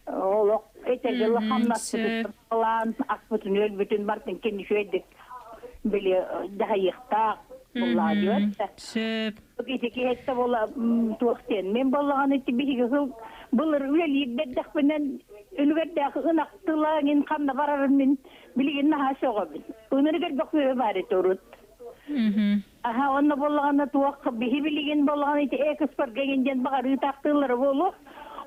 олох этэргэ хамнаспытын талаан аспытын өлбүтүн бартын кини үчүгэйдик били дьаһайыахтаах буллаадыар Сөп. Ити киһи эттэ буола туох диэн мин буоллаҕына ити биһиги сыл былыр үлэлиирдэрдэхпинэн үлүгэрдээх ынах тыла иҥин ханна барарын мин билигин наһаа сөҕөбүн. Ынырык элбэх үөһэ баар этэ урут. Аха онно буоллаҕына туох биһи билигин буоллаҕына ити экспортга иҥин диэн баҕарыы тахтыыллара буолуо.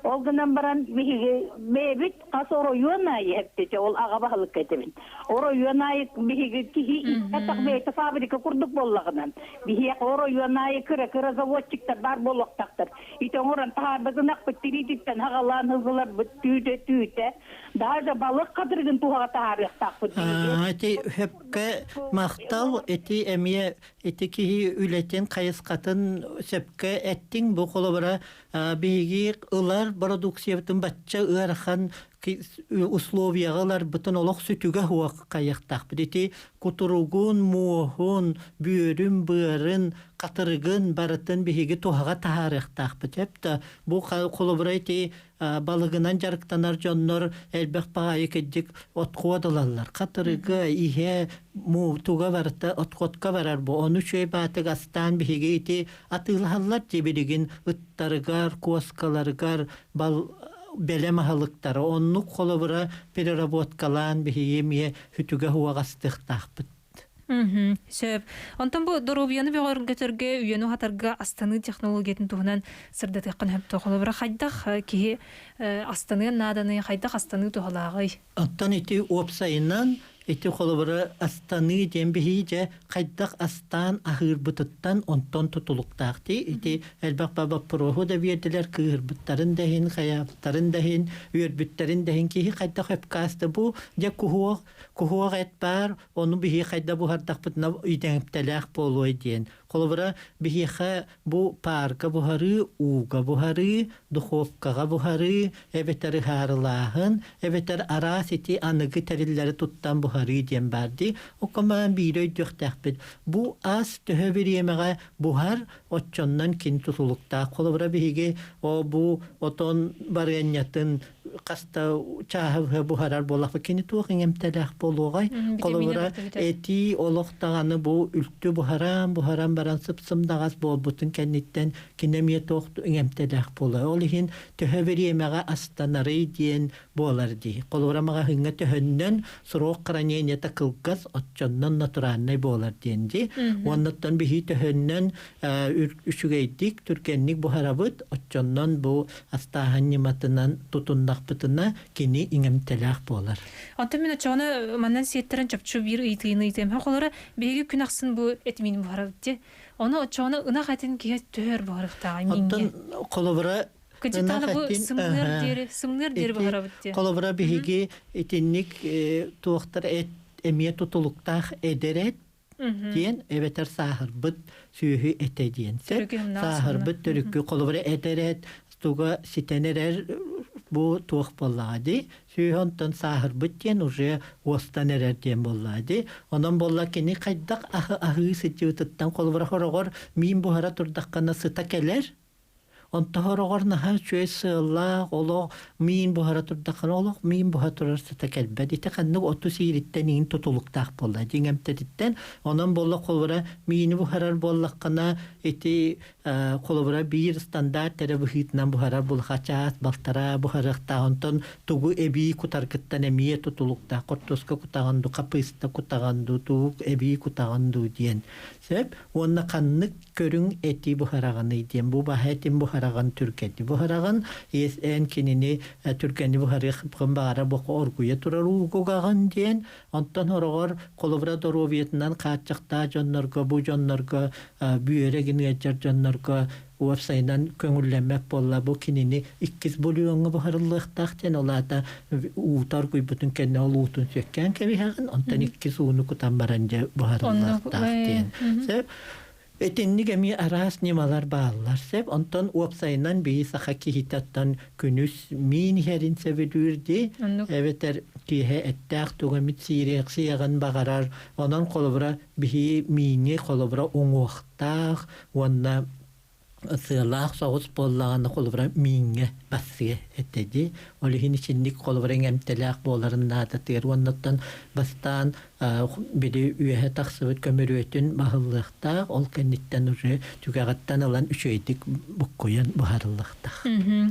Ол гынан баран биһиги бэйэбит хас оройуон аайы эптити ол аҕа баһылыкка этэбин. Оройуон аайы биһиги киһи икки бэйэтэ фабрика курдук буоллаҕынан биһиэхэ оройуон аайы кыра-кыра заводчиктар баар буолуохтаахтар. Ити оҥорон таһаарбыт ынахпыт тириититтэн хаҕалаан ылгыларбыт түүтэ-түүтэ даже балык хатырыгын туһаҕа таһаарыахтаахпыт биһиги. Ити сөпкө махтал ити эмиэ ити киһи үлэтин хайысхатын сөпкө эттиҥ бу холобура биһиги ылар бородууксуйабытын бачча ыарахан условияҕа ыларбытын олох сүтүгэ суох хайыахтаахпыт. Ити кутуругун, муоһун, бүөрүн, быарын, хатырыгын барытын биһиги туһаҕа таһаарыахтаахпыт. Сөп да бу холобура ити балыгынан дьарыктанар дьоннор элбэх баҕайы кырдьык отход ылаллар. Хатырыга, иһэ, туга барыта отходка барар бу. Ону үчүгэй баатык астаан биһиги ити атыылаһаллар дии билигин ыттарыгар, куоскаларыгар бал бэлэм аһылыктары оннук холобура переработкалаан биһиги эмиэ сүтүгэ уоҕастыахтаахпыт. Сөп. Онтон бу доруобуйаны бөҕөргөтөргө, үйэни уһатарга астаныы технологиятын туһунан сырдатыаххын сөп. Холобура хайдах киһи астаныан нааданы, хайдах астаныы туһалааҕый? Оттон ити уопсайынан ити холобура астаныы диэн биһиги дьэ хайдах астаан аһыырбытыттан онтон тутулуктаах дии. Ити элбэх боппуруоһу да биэрдилэр кыыһырбыттарын да иһин, хайаабыттарын да иһин, үөрбүттэрин да иһин киһи хайдах өпкааста бу дьэ куһуох куһуох эт баар ону биһиги хайда буһардахпытына идэҥиптэлээх буолуой диэн. Холобура биһиэхэ бу паарга буһарыы, ууга буһарыы, духовкаҕа буһарыы, эбэтэр ыһаарылааһын, эбэтэр араас ити аныгы тэриллэри туттан буһарыы диэн баар дии. Окомаан биири өйдүөхтээхпит. Бу ас төһө бириэмэҕэ буһар, оччоннон кин тутулуктаах. Холобура биһиги о бу отон барыанньатын хаста чааһы буһарар буоллахпа кини туох иҥэмтэлээх буолуоҕай холобура этии олох даҕаны бу үлтү буһаран буһаран баран сып-сымнаҕас буолбутун кэнниттэн кини эмиэ туох иҥэмтэлээх буолар ол иһин төһө бириэмэҕэ астанарый диэн буолар дии холобура маҕаһыыҥҥа төһөннөн срок храненията кылгас оччоннон натуральнай буолар диэн дии уоннаттан биһи төһөннөн үчүгэйдик түргэнник буһарабыт оччоннон бу астааһын ньыматынан тутуннахпытына кини иҥэмтэлээх буолар. Онтон мин оччоҕуна манан сиэттэрэн чопчу биир ыйытыыны ыйытыам. Холоро биһиги күн ахсын бу этимиин буһарабыт дии. Ону оччоҕуна ынах этин киһи төһөр буһарыахтааҕый Оттон холобура ынах бу сымныар диэри сымныар диэри буһарабыт дии. Холобура биһиги итинник туохтар эт эмиэ тутулуктаах эдэр эт диэн эбэтэр сааһырбыт сүөһү этэ диэн сөп. Сааһырбыт төрүккү холобура эдэр эт туга ситэн эрэр бу туох буоллаҕа дии. Сүөһү онтон сааһырбыт диэн уже уостан эрэр диэн буоллаҕа дии. Онон буолла кини хайдах аһы аһыы сылдьыбытыттан холобура хороҕор миин буһара турдаххына сыта кэлэр. Онто хороҕор наһаа үчүгэй сыаллаах олох миин буһара турдаххына олох миин буһа турар сыта кэлбэт. Ити ханнык оту сиириттэн иҥин тутулуктаах буолла дьиҥ эмтэтиттэн. Онон буолла холобура миини буһарар буоллаххына ити холобура биир стандарт эрэ быһыытынан буһарар булха чаас балтараа буһарыахтаах. Онтон тугу эбии кутаргыттан эмиэ тутулуктаах. Хортуоска кутаҕын дуу, хапыыста кутаҕын дуу, тугу эбии кутаҕын дуу диэн сөп. Уонна ханнык көрүҥ эти буһараҕыный диэн бу баһа этин буһараҕын түргэни буһараҕын эн кинини түргэни буһарыаххын баҕара боку оргуйа турар уугугаҕын диэн онтон хороҕор холобура доруобуйатынан хааччахтаах дьоннорго бу дьоннорго бүөрэ гыныадьар дьоннорго уопсайынан көҥүллэммэт буолла бу кинини иккис бульоҥҥа буһарыллыахтаах диэн ол аата уута оргуйбутун кэннэ ол уутун сүөккээн кэбиһэҕин онтон иккис ууну кутан баран дьэ буһарыллыахтаах диэн сөп Итинник эмиэ араас ньымалар бааллар сөп. Онтон уопсайынан биһи саха киһитэ күнүс миин иһэрин сөбүлүүр дии. Эбэтэр киэһэ эттээх тугу эмит сиэҕин баҕарар. Онон холобура биһи миини холобура уҥуохтаах уонна сыалаах соҕус буоллаҕына холобура мииҥҥэ бассыа этэ дии. Ол иһин итинник холобура иҥэмтэлээх буоларын наадатыгар уоннаттан бастаан били үөһэ тахсыбыт көмүрүөтүн баһыллыахтаах, ол кэнниттэн уже түгэҕиттэн ылан үчүгэйдик буккуйан буһарыллыахтаах.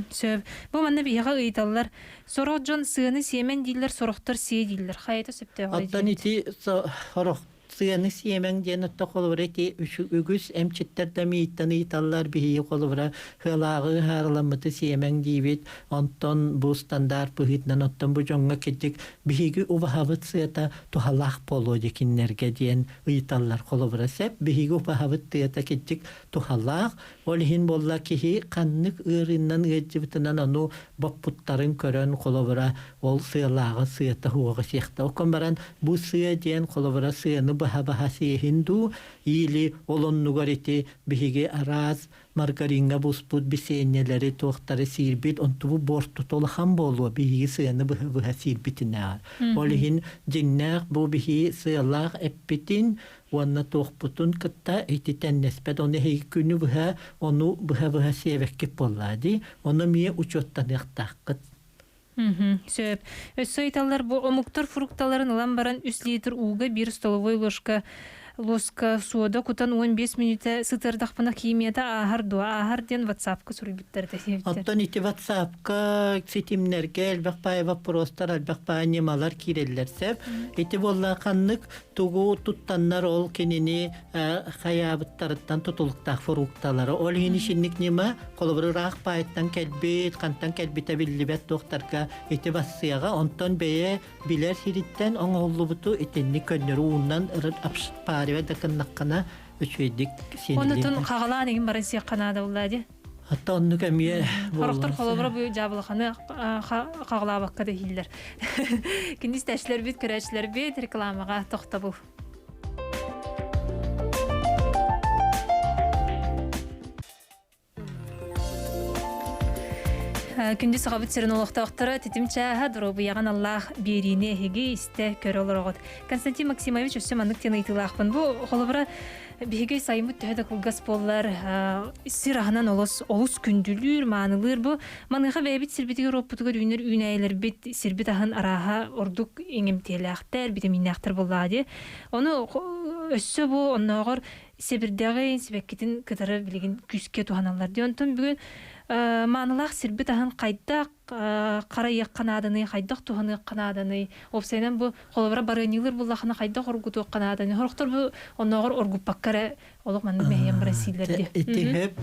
Сөп. Бу манна биһиэхэ ыйыталлар. Сорох дьон сыаны сиэмэн дииллэр, сорохтор сиэ дииллэр. Хайата сөптөөҕүй Оттон ити сорох сыаны сиэмэҥ диэн отто холобура ити үгүс эмчиттэр да мииттэн ыйыталлар биһиги холобура ыалааҕы ыһаарыламмыты сиэмэҥ диибит онтон бу стандарт быһыытынан оттон бу дьоҥҥо кирдик биһиги убаһабыт сыата туһалаах буолуо дии кинилэргэ диэн ыйыталлар холобура сөп биһиги убаһабыт тыата кирдик туһалаах ол иһин буолла киһи ханнык ыарыынан ыалдьыбытынан ону боппуттарын көрөн холобура ол сыалааҕы сыата уоҕа сиэхтэ окон баран бу сыа диэн холобура сыаны баһа-баһа сиэһин дуу или ол оннугар ити биһиги араас маргариҥҥа буспут бисиэнньэлэри туохтары сиирбит онтубу буортута улахан буолуо биһиги сыаны быһа-быһа сиирбитинээҕэр ол иһин дьиҥнээх бу биһи сыалаах эппитин уонна туохпутун кытта ити тэннэспэт ону эһиги күнү быһа ону быһа-быһа сиэбэккит буоллаа дии ону эмиэ учуоттаныахтааххыт. Сөп. Өссө ыйыталлар бу омуктар фрукталарын ылан баран 3 литр ууга биир столовой ложка лоска суода кутан 15 мүнүүтэ сытыардахпына химията ааһар дуо? Ааһар диэн ватсапка суруйбуттар этэ. Оттон ити ватсапка ситимнэргэ элбэх баай вопростар, элбэх баай ньымалар киирэллэр сөп. Ити буолла ханнык тугу туттаннар ол кинини хайаабыттарыттан тутулуктаах фрукталары. Ол иһин ишинник ньыма холобур ыраах баайыттан кэлбит, хантан кэлбитэ биллибэт туохтарга ити бассыаҕа, онтон бэйэ билэр сириттэн оҥоһуллубуту итинник көннөрү уунан аппааривай да гыннаххына үчүгэйдик сиэнилиэн. Оннутун хаҕалаан игин баран сиэххэ наада буллаа дии. Хатта оннук эмиэ Хорохтор холобура бу дьаабылаханы хаҕалаабакка да иһиллэр. Кинис тэшлэрбит, көрөөччүлэрбит рекламаҕа тохтобул. Күндү сахабыт сирин олохтоохторо титим чааһа доруобуйаҕын аллаах биэриини эһиги истэ көрө олороҕут. Константин Максимович өссө маннык диэн ыйытыылаахпын. Бу холобура Биһиги сайыммыт төһө да кылгас буоллар, сир аһынан олус олус күндүлүүр, маанылыыр бу. Маныаха бэйэбит сирбитигэр-уоппутугар үүнэр үүнээйилэрбит сирбит аһын арааһа ордук иҥэмтиэлээхтэр, битэмииннээхтэр буоллаҕа дии. Ону өссө бу оннооҕор сэбирдэҕин, сибэккитин кытары билигин күүскэ туһаналлар дии. Онтон бүгүн маанылаах сирбит аһын хайдах харайыахха нааданый, хайдах туһаныахха нааданый? Уопсайынан бу холобура барыанньалыыр буоллахына хайдах оргутуохха нааданый? Сорохтор бу оннооҕор оргуппакка эрэ олох маннык мэһийэн баран сииллэр дии. Ити хөп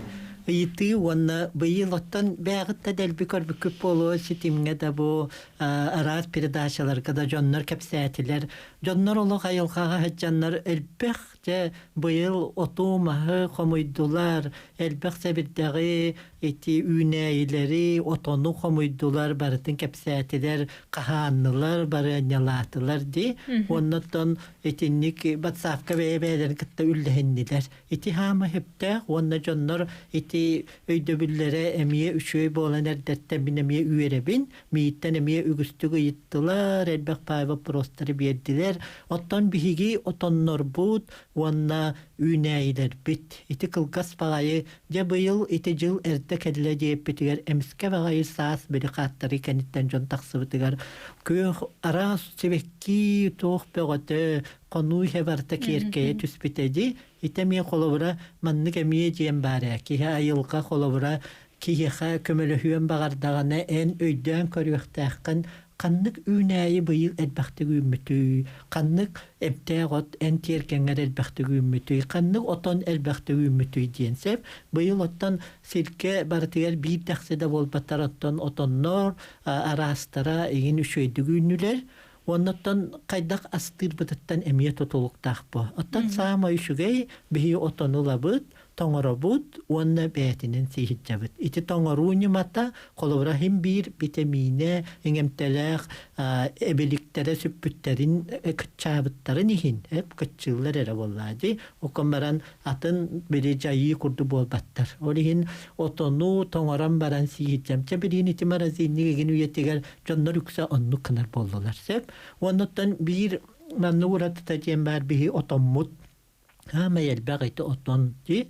ыйытыы уонна быйыл оттон бэйэҕит да дэлби көрбүккүт буолуо ситимҥэ да бу араас передачаларга да дьоннор кэпсээтилэр. Дьоннор олох айылҕаҕа сылдьаннар элбэх Дьэ, быйыл оту-маһы хомуйдулар, элбэх сэбирдэҕи, ити үүнээйилэри, отону хомуйдулар, барытын кэпсээтилэр, хаһааннылар, барыанньалаатылар дии. Уонна оттон итинник батсаапка бэйэ-бэйэлэрин кытта үллэһиннилэр. Ити хаама сөптөөх уонна дьоннор ити өйдөбүллэрэ эмиэ үчүгэй буолан эрдэттэн мин эмиэ үөрэбин. Мииттэн эмиэ үгүстүк ыйыттылар, элбэх паай боппуруостары биэрдилэр. Оттон биһиги отоннорбут уонна үүнээйилэрбит. Ити кылгас баҕайы, дьэ быйыл ити дьыл эрдэ кэллэ диэппитигэр эмискэ баҕайы саас били хааттарыы кэнниттэн дьон тахсыбытыгар күөх араас сибэкки туох бөҕөтө, хонуу иһэ барыта киэркэйэ түспүтэ дии. Ити эмиэ холобура маннык эмиэ диэн баар ээ. Киһи айылҕа холобура киһиэхэ көмөлөһүөн баҕардаҕына эн өйдөөн көрүөхтээххин ханнык үүнээйи быйыл элбэхтик үүммүтүй, ханнык эмтээх от эн тиэргэҥҥэр элбэхтик үүммүтүй, ханнык отон элбэхтик үүммүтүй диэн сөп. Быйыл оттон сиргэ барытыгар биир дэхси да буолбаттар оттон отоннор араастара игин үчүгэйдик үүннүлэр. Уоннаттан хайдах астыырбытыттан эмиэ тутулуктаах бу. Оттон саамай үчүгэй биһи отону ылабыт, тоҥоробут уонна бэйэтинэн сииһирдьэбит. Ити тоҥоруу ньымата холобура иһин биир битэмиинэ иҥэмтэлээх эбиликтэрэ сүппүттэрин кыччаабыттарын иһин кыччыыллар эрэ буоллаа дии. Окон баран атын били дьайыы курдук буолбаттар. Ол иһин отону тоҥорон баран сииһирдьэм. Чэ билигин ити морозильник игин үйэтигэр дьоннор үксэ оннук гынар буоллулар сөп. Уоннуттан биир маннык уратыта диэн баар биһи отоммут Хаамай элбэх ити отон дии.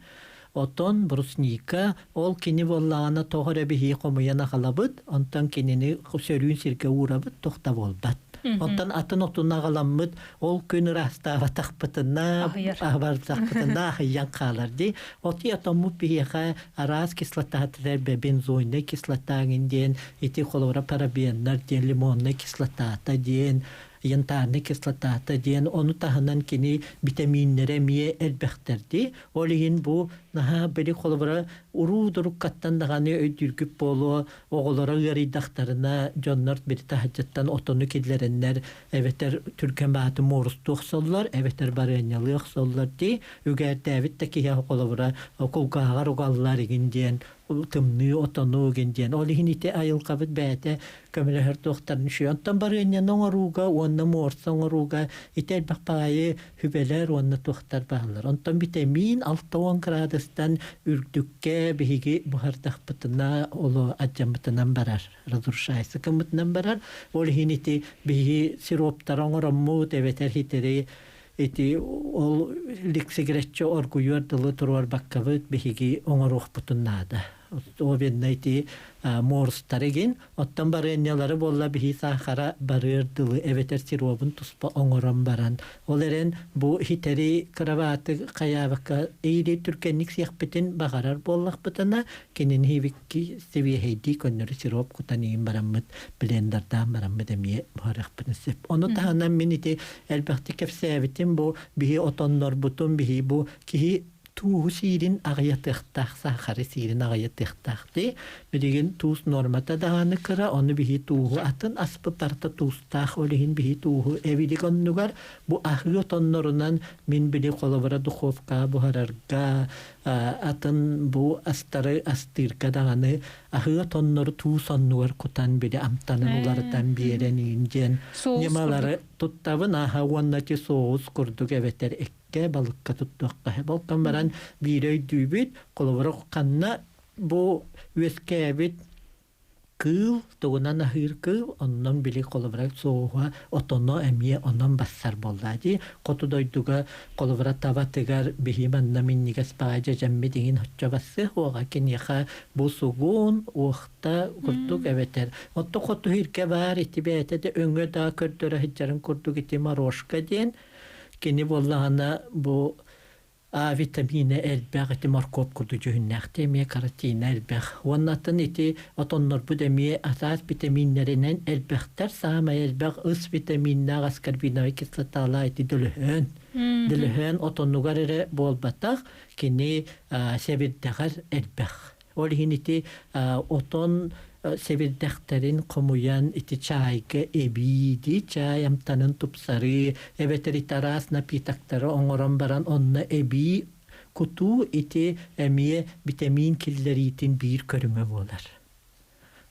Отон, брусника, ол кини буоллаҕына тоҕо эрэ биһии хомуйан аҕалабыт, онтон кинини сөрүүн сиргэ уурабыт, туох да буолбат. Оттон атын отун аҕаламмыт, ол күн ыраастаабатахпытына, аһыбардахпытына аһыйан хаалар дии. Оти отоммут биһиэхэ араас кислотатыгар бензойнай кислота диэн, ити холобура парабеннар диэн, лимоннай кислотата диэн, янтарнай кислотата диэн ону таһынан кини битэмииннэрэ эмиэ элбэхтэр дии. Ол иһин бу наһаа били холобура уруу дуруккаттан даҕаны өйдүүргүт буолуо оҕолоро ыарыйдахтарына дьоннор били таһырдьаттан отону киллэрэннэр эбэтэр түргэн бааты муорустуу охсоллор эбэтэр барыанньалыы охсоллор дии үгээрдээбит да киһи холобура кулгааҕар угаллар игин диэн тымныы отону гин диэн. Ол иһин ити айылҕабыт бэйэтэ көмөлөһөр туохтарын үчүгэй. Онтон барыанньаны оҥорууга уонна муорса оҥорууга ити элбэх баҕайы хүбэлэр уонна туохтар бааллар. Онтон битэмиин 60 градустан үрдүккэ биһиги буһардахпытына оло адьаммытынан барар, разрушайся кыммытынан барар. Ол иһин ити биһиги сироптары оҥороммут эбэтэр хитери ити ол ликсигирэччи оргуйуор дылы туруорбаккабыт биһиги оҥоруохпутун наада. Особенно ити морстары гин, оттон барыанньалары буолла биһи саахара барыар дылы эбэтэр сиробун туспа оҥорон баран, ол эрэн бу хитэри кырабааты хайаабакка эйри түргэнник сиэхпитин баҕарар буоллахпытына, кинини хибикки сибиэһэйдии көннөрү сироп кутан иин бараммыт блендердаан бараммыт эмиэ буһарыахпытын сөп. Ону таһынан мин ити элбэхтик кэпсээбитим бу биһи отоннорбутун биһи бу киһи тууһу сиирин аҕыйатыахтаах саахары сиирин аҕыйатыахтаах дии билигин туус нуормата даҕаны кыра ону биһи тууһу атын аспыт барыта туустаах ол иһин биһи тууһу эбилик оннугар бу аһыы отоннорунан мин били холобура духовкаҕа буһарарга атын бу астары астыырга даҕаны аһыы отоннору туус оннугар кутан били амтанын уларытан биэрэн иин диэн ньымалары туттабын ааһа уонна ти соус курдук эбэтэр эккэ балыкка туттуохха болкон баран биири өйдүүбүт холобура ханна бу үөскээбит. кыыл, тугунан аһыыр кыыл, оннон били холобура соҕуһа отоно эмиэ онон бассар буолла дии. Хоту дойдуга холобура табатыгар биһи манна минньигэс баҕа дьэдьэммит иҥин оччо бассыах уоҕа киниэхэ бу сугун, уохта курдук эбэтэр. Оттон хоту иһиргэ баар ити бэйэтэ да өҥө да көрдөрө сылдьарын курдук ити морошка диэн кини буоллаҕына бу А витамина элбэх, ити моркуоп курдук дьүһүннээхтии эмиэ каротина элбэх. Уонна атын ити отоннорбут эмиэ араас витаминнэринэн элбэхтэр. Саамай элбэх ыс витаминнаах аскорбиновай кислоталаах ити дөлөһөөн. Дөлөһөөн отонугар эрэ буолбатах, кини сэбирдэҕэр элбэх. Ол иһин ити отон сэбирдэхтэрин хомуйан ити чаайга эбии дии чаай амтанын тупсарыы эбэтэр ити араас напитоктары оҥорон баран онно эбии кутуу ити эмиэ битэмиин киллэриитин биир көрүҥэ буолар.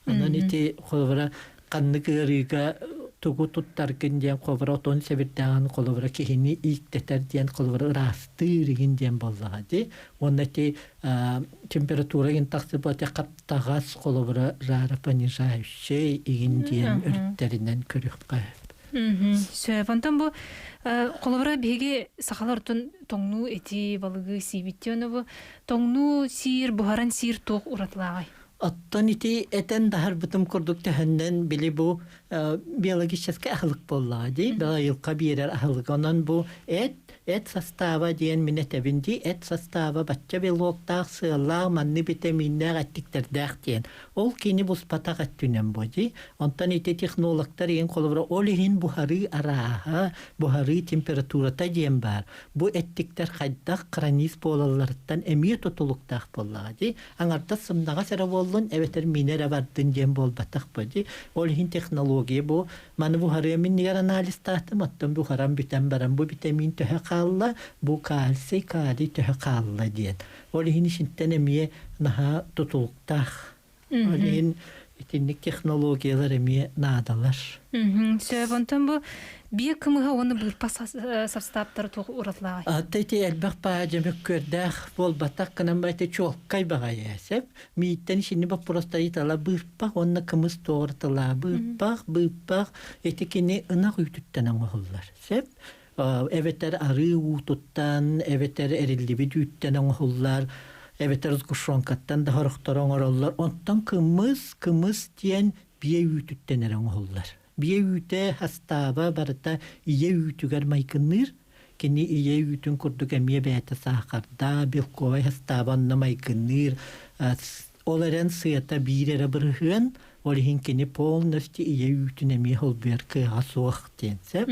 Онон ити холобура ханнык ыарыыга тугу туттаргын диэн холобура отон сэбирдэҕин холобура киһини ииктэтэр диэн холобура ыраастыыр игин диэн буоллаҕа дии. Уонна ити температура игин тахсыбыт хаптаҕас холобура жаропонижающий игин диэн өрүттэринэн көрүөххэ. Сөп. Онтон бу холобура биһиги сахалар отун тоҥнуу эти балыгы сиибит ону бу тоҥнуу сиир буһаран сиир туох уратылааҕый? Оттон ити этэн даһарбытым курдук төһөннөн били бу биологическай аһылык буоллаҕа дии, айылҕа биэрэр аһылык. Онон бу эт, эт састааба диэн мин этэбин дии, эт састааба бачча белоктаах, сыаллаах, манны битэмииннээх эттиктэрдээх диэн. Ол кини буспатах өттүнэн бу дии. Онтон ити технологтар иһин холобура ол иһин буһарыы арааһа, буһарыы температурата диэн баар. Бу эттиктэр хайдах хранис буолалларыттан эмиэ тутулуктаах буоллаҕа дии. Аҥардас сымнаҕас эрэ буоллун эбэтэр миинэ эрэ бардын диэн буолбатах бу дии. Ол иһин технология бу маны буһарыам иннигэр анализтаатым, оттон буһаран бүтэн баран бу витамин төһө хаалла, бу кальций, калий төһө хаалла диэн. Ол иһин исинтэн эмиэ наһаа тутулуктаах. Ол иһин итинник технологиялар эмиэ наадалар. Сөп, онтон бу биэ кымыһа уонна быырпах састааптара туох уратылааҕый? Ата ити элбэх баа дьөмөккүөрдээх буолбатах гынан ба ити чуолкай баҕайы сөп. Мииттэн ишини боппуруостары тала быырпах уонна кымыс туоҕурталаа быырпах, быырпах ити кини ынах үүтүттэн оҥоһуллар. Сөп. Эбэтэр арыы уутуттан, эбэтэр эриллибит үүттэн оҥоһуллар, эбэтэр сгущенкаттан да сорохторо оҥороллор. Онтон кымыс, кымыс диэн биэ үүтүттэн эрэ оҥоһуллар. Биэ үүтэ астааба барыта ийэ үүтүгэр майгынныыр. Кини ийэ үүтүн курдук эмиэ бэйэтэ саахардаах, белковай астааба онно майгынныыр. Ол эрэн сыата биир эрэ бырыһыан, ол иһин кини полностью ийэ үүтүн эмиэ холбуйар кыаҕа суох диэн сөп.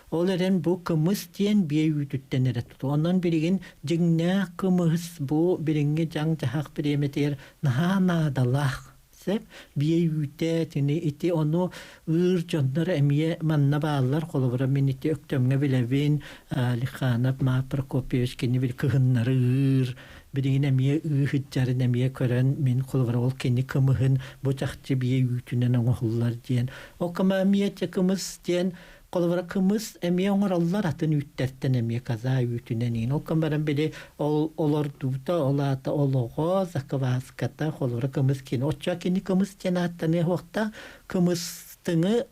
Ол эрэн бу кымыс диэн биэ үүтүттэн эрэ туту. Онон билигин дьиҥнээх кымыс бу билиҥҥи дьаҥ-дьаһах бириэмэтигэр наһаа наадалаах сөп. Биэ үүтэ тини ити ону ыыр дьоннор эмиэ манна бааллар. Холобура мин ити Өктөмҥө билэбин Лиханов Марк Прокопьевич кини бил кыһыннары ыыр билигин эмиэ ыы сылдьарын эмиэ көрөн мин холобура ол кини кымыһын бу чахчы биэ үүтүнэн оҥоһуллар диэн ол кыма эмиэ кымыс диэн холобура кымыс эмиэ оҥороллор атын үүттэртэн эмиэ каза үүтүнэн иин ол кым баран били ол олордуута ол аата олоҕо закваската холобура кымыс кини оччо кини кымыс диэн ааттаныа суохтаах кымыстыҥы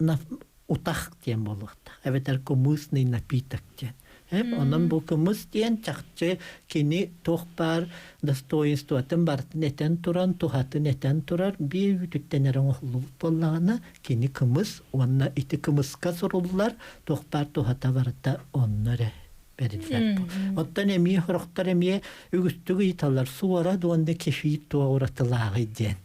утах диэн буолуохтаах эбэтэр кымысный напиток диэн онон бу кымыс диэн чахчы кини туох баар достоинствотын барытын этэн туран туһатын этэн турар биэ үүтүттэн эрэ оҥоһуллубут буоллаҕына кини кымыс уонна ити кымыска суруллар туох баар туһата барыта онно эрэ бэриллэр. Оттон эмиэ сорохтор эмиэ үгүстүк ыйыталлар суорат уонна кефир туох уратылааҕый диэн.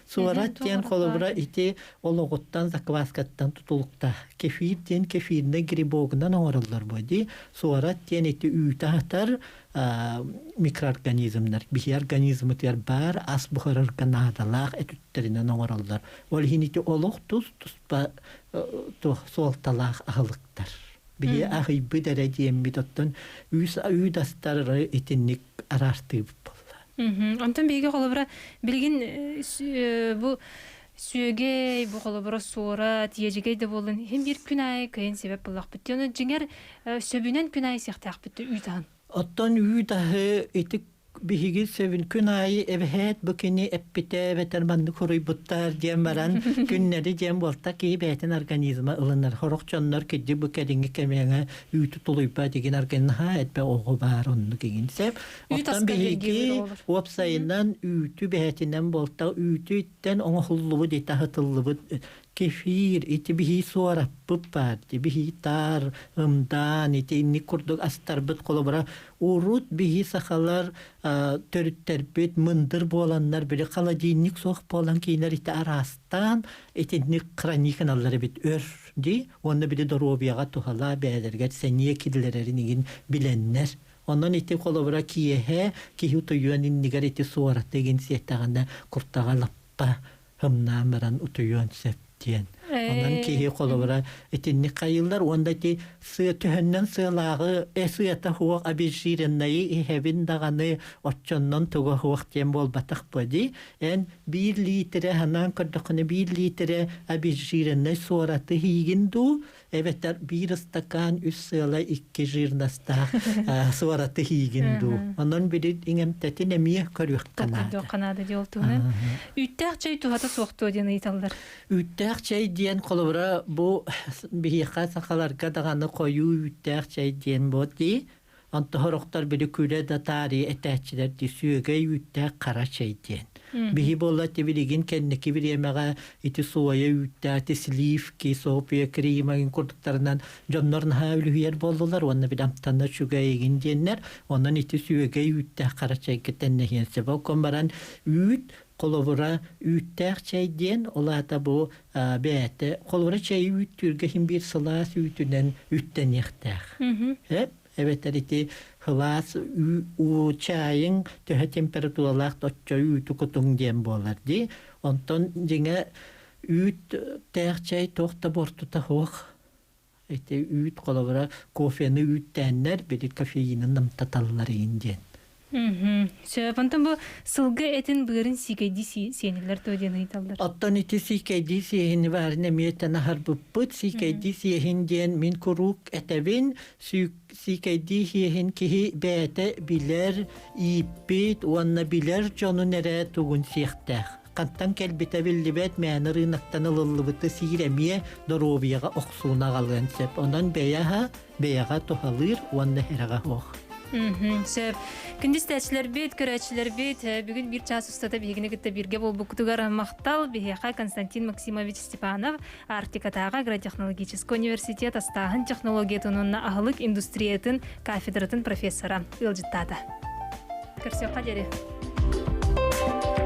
Суорат диэн холобура ити олоҕуттан закваскаттан тутулуктаах. Кефир диэн кефирнэй грибогунан оҥороллор буо дии. Суорат диэн ити үүтэ аһатар микроорганизмнар. Биһи организмытыгар баар ас буһарарга наадалаах этүттэринэн оҥороллор. Ол иһин ити олох тус-туспа суолталаах аһылыктар. Биһи аһыйбыт эрэ диэммит оттон үүт астар итинник араартыыбыт буолла. Онтон биһиги холобура билигин бу сүөгэй, бу холобура суора, тиэдьигэй да буоллун, иһин биир күн аайы кыайан сиэбэт буоллахпыт. Ону дьиҥэр сөбүнэн күн аайы сиэхтээхпит үүт аһын. Оттон үүт аһы ити Биһиги сөбүн күн аайы эбэһээт бу кини эппитэ эбэтэр маннык хуруйбуттар диэн баран күннэри диэн буолта киһи бэйэтин организма ылынар. Сорох дьоннор кирдик бу кэлиҥҥи кэмиэҥэ үүтү тулуйба дигин организма элбэх оҕо баар оннук игин сеп. Үүт Оттон аска аллергиялыыр биһиги оҕолор. уопсайынан үүтү бэйэтинэн буолта үүтү иттэн оҥоһуллубут итаһытыллыбыт кефир ити биһии суораппыт баар биһии таар ымдаан ити инник курдук астарбыт холобура урут биһи сахалар төрүттэрбит мындыр буоланнар били холодильник суох буолан киинэр ити араастаан итинник хрониканаллар эбит өр дии уонна били доруобуйаҕа туһалаа бэйэлэригэр сэниэ киллэрэрин игин билэннэр онон ити холобура киэһэ киһи утуйуон иннигэр ити суораты игин сиэтэҕинэ куртаҕа лаппа һымнаан баран утуйуон сөп диэн. Онон киһи холобура итинник хайыллар уонна ити сыа төһөннөн сыалааҕы э сыата суох обезжиреннайы иһэбин даҕаны оччоннон туга суох диэн буолбатах буо дии. Эн биир лиитирэ ханаан көрдөххүнэ биир лиитирэ обезжиреннай суораты иһиигин дуу эбэтэр биир ыстакаан үс сыала икки жирностаах суораты иһиигин дуу. Онон били иҥэмтэтин эмиэ көрүөххэ наада. Толкуйдуохха наада дии ол туһунан. Үүттээх чэй туһата суохтуо диэн ыйыталлар. Үүттээх чэй диэн холобура бу биһиэхэ сахаларга даҕаны хойуу үүттээх чэй диэн буот дии. Онто сорохтор били күлэ да таарыйа этээччилэр дии сүөгэй үүттээх хара чэй диэн. Биһи буолла ити билигин кэнники бириэмэҕэ ити соя үүттээх, ити сливки, сопия крема курдуктарынан дьоннор наһаа үлүһүйэр буоллулар уонна били амтана үчүгэй игин диэннэр онон ити сүөгэй үүттээх хара чэйгэ тэннэһиэн сөп. Ол баран үүт холобура үүттээх чэй диэн ол аата бу бэйэтэ холобура чэйи үүттүүргэ иһин биир сылаас үүтүнэн үүттэниэхтээх. Эбэтэр ити сылаас уу чаайыҥ төһө температуралаах оччо үүтү кутуҥ диэн буолар дии. Онтон дьиҥэ үүттээх чэй туох да буортута суох. Ити үүт холобура кофены үүттээннэр били кофеины намтаталлар иин диэн. Сөп. Онтон бу сылгы этин быарын сиикэйдии сиэниллэр дуо диэн ыйыталлар. Оттон ити сиикэйдии сиэһини баарын эмиэ этэн аһарбыппыт. Сиикэйдии сиэһин диэн мин куруук этэбин. Сиикэйдии сиэһин киһи бэйэтэ билэр, ииппит уонна билэр дьонун эрэ тугун сиэхтээх. Хантан кэлбитэ биллибэт, мээнэ ырыынактан ылыллыбыты сиир эмиэ доруобуйаҕа охсууну аҕалыан сөп. Онон бэйэ аһа бэйэҕэ туһалыыр уонна эрэҕэ суох. Сөп. Күндү истээччилэрбит, көрөөччүлэрбит, бүгүн биир чаас устата биһигини кытта бииргэ буолбуккутугар махтал. Биһиэхэ Константин Максимович Степанов, Арктикатааҕы агротехнологическай университет астааһын технологиятын уонна аһылык индустриятын кафедратын профессора ыалдьыттаата. Көрсүөххэ диэри.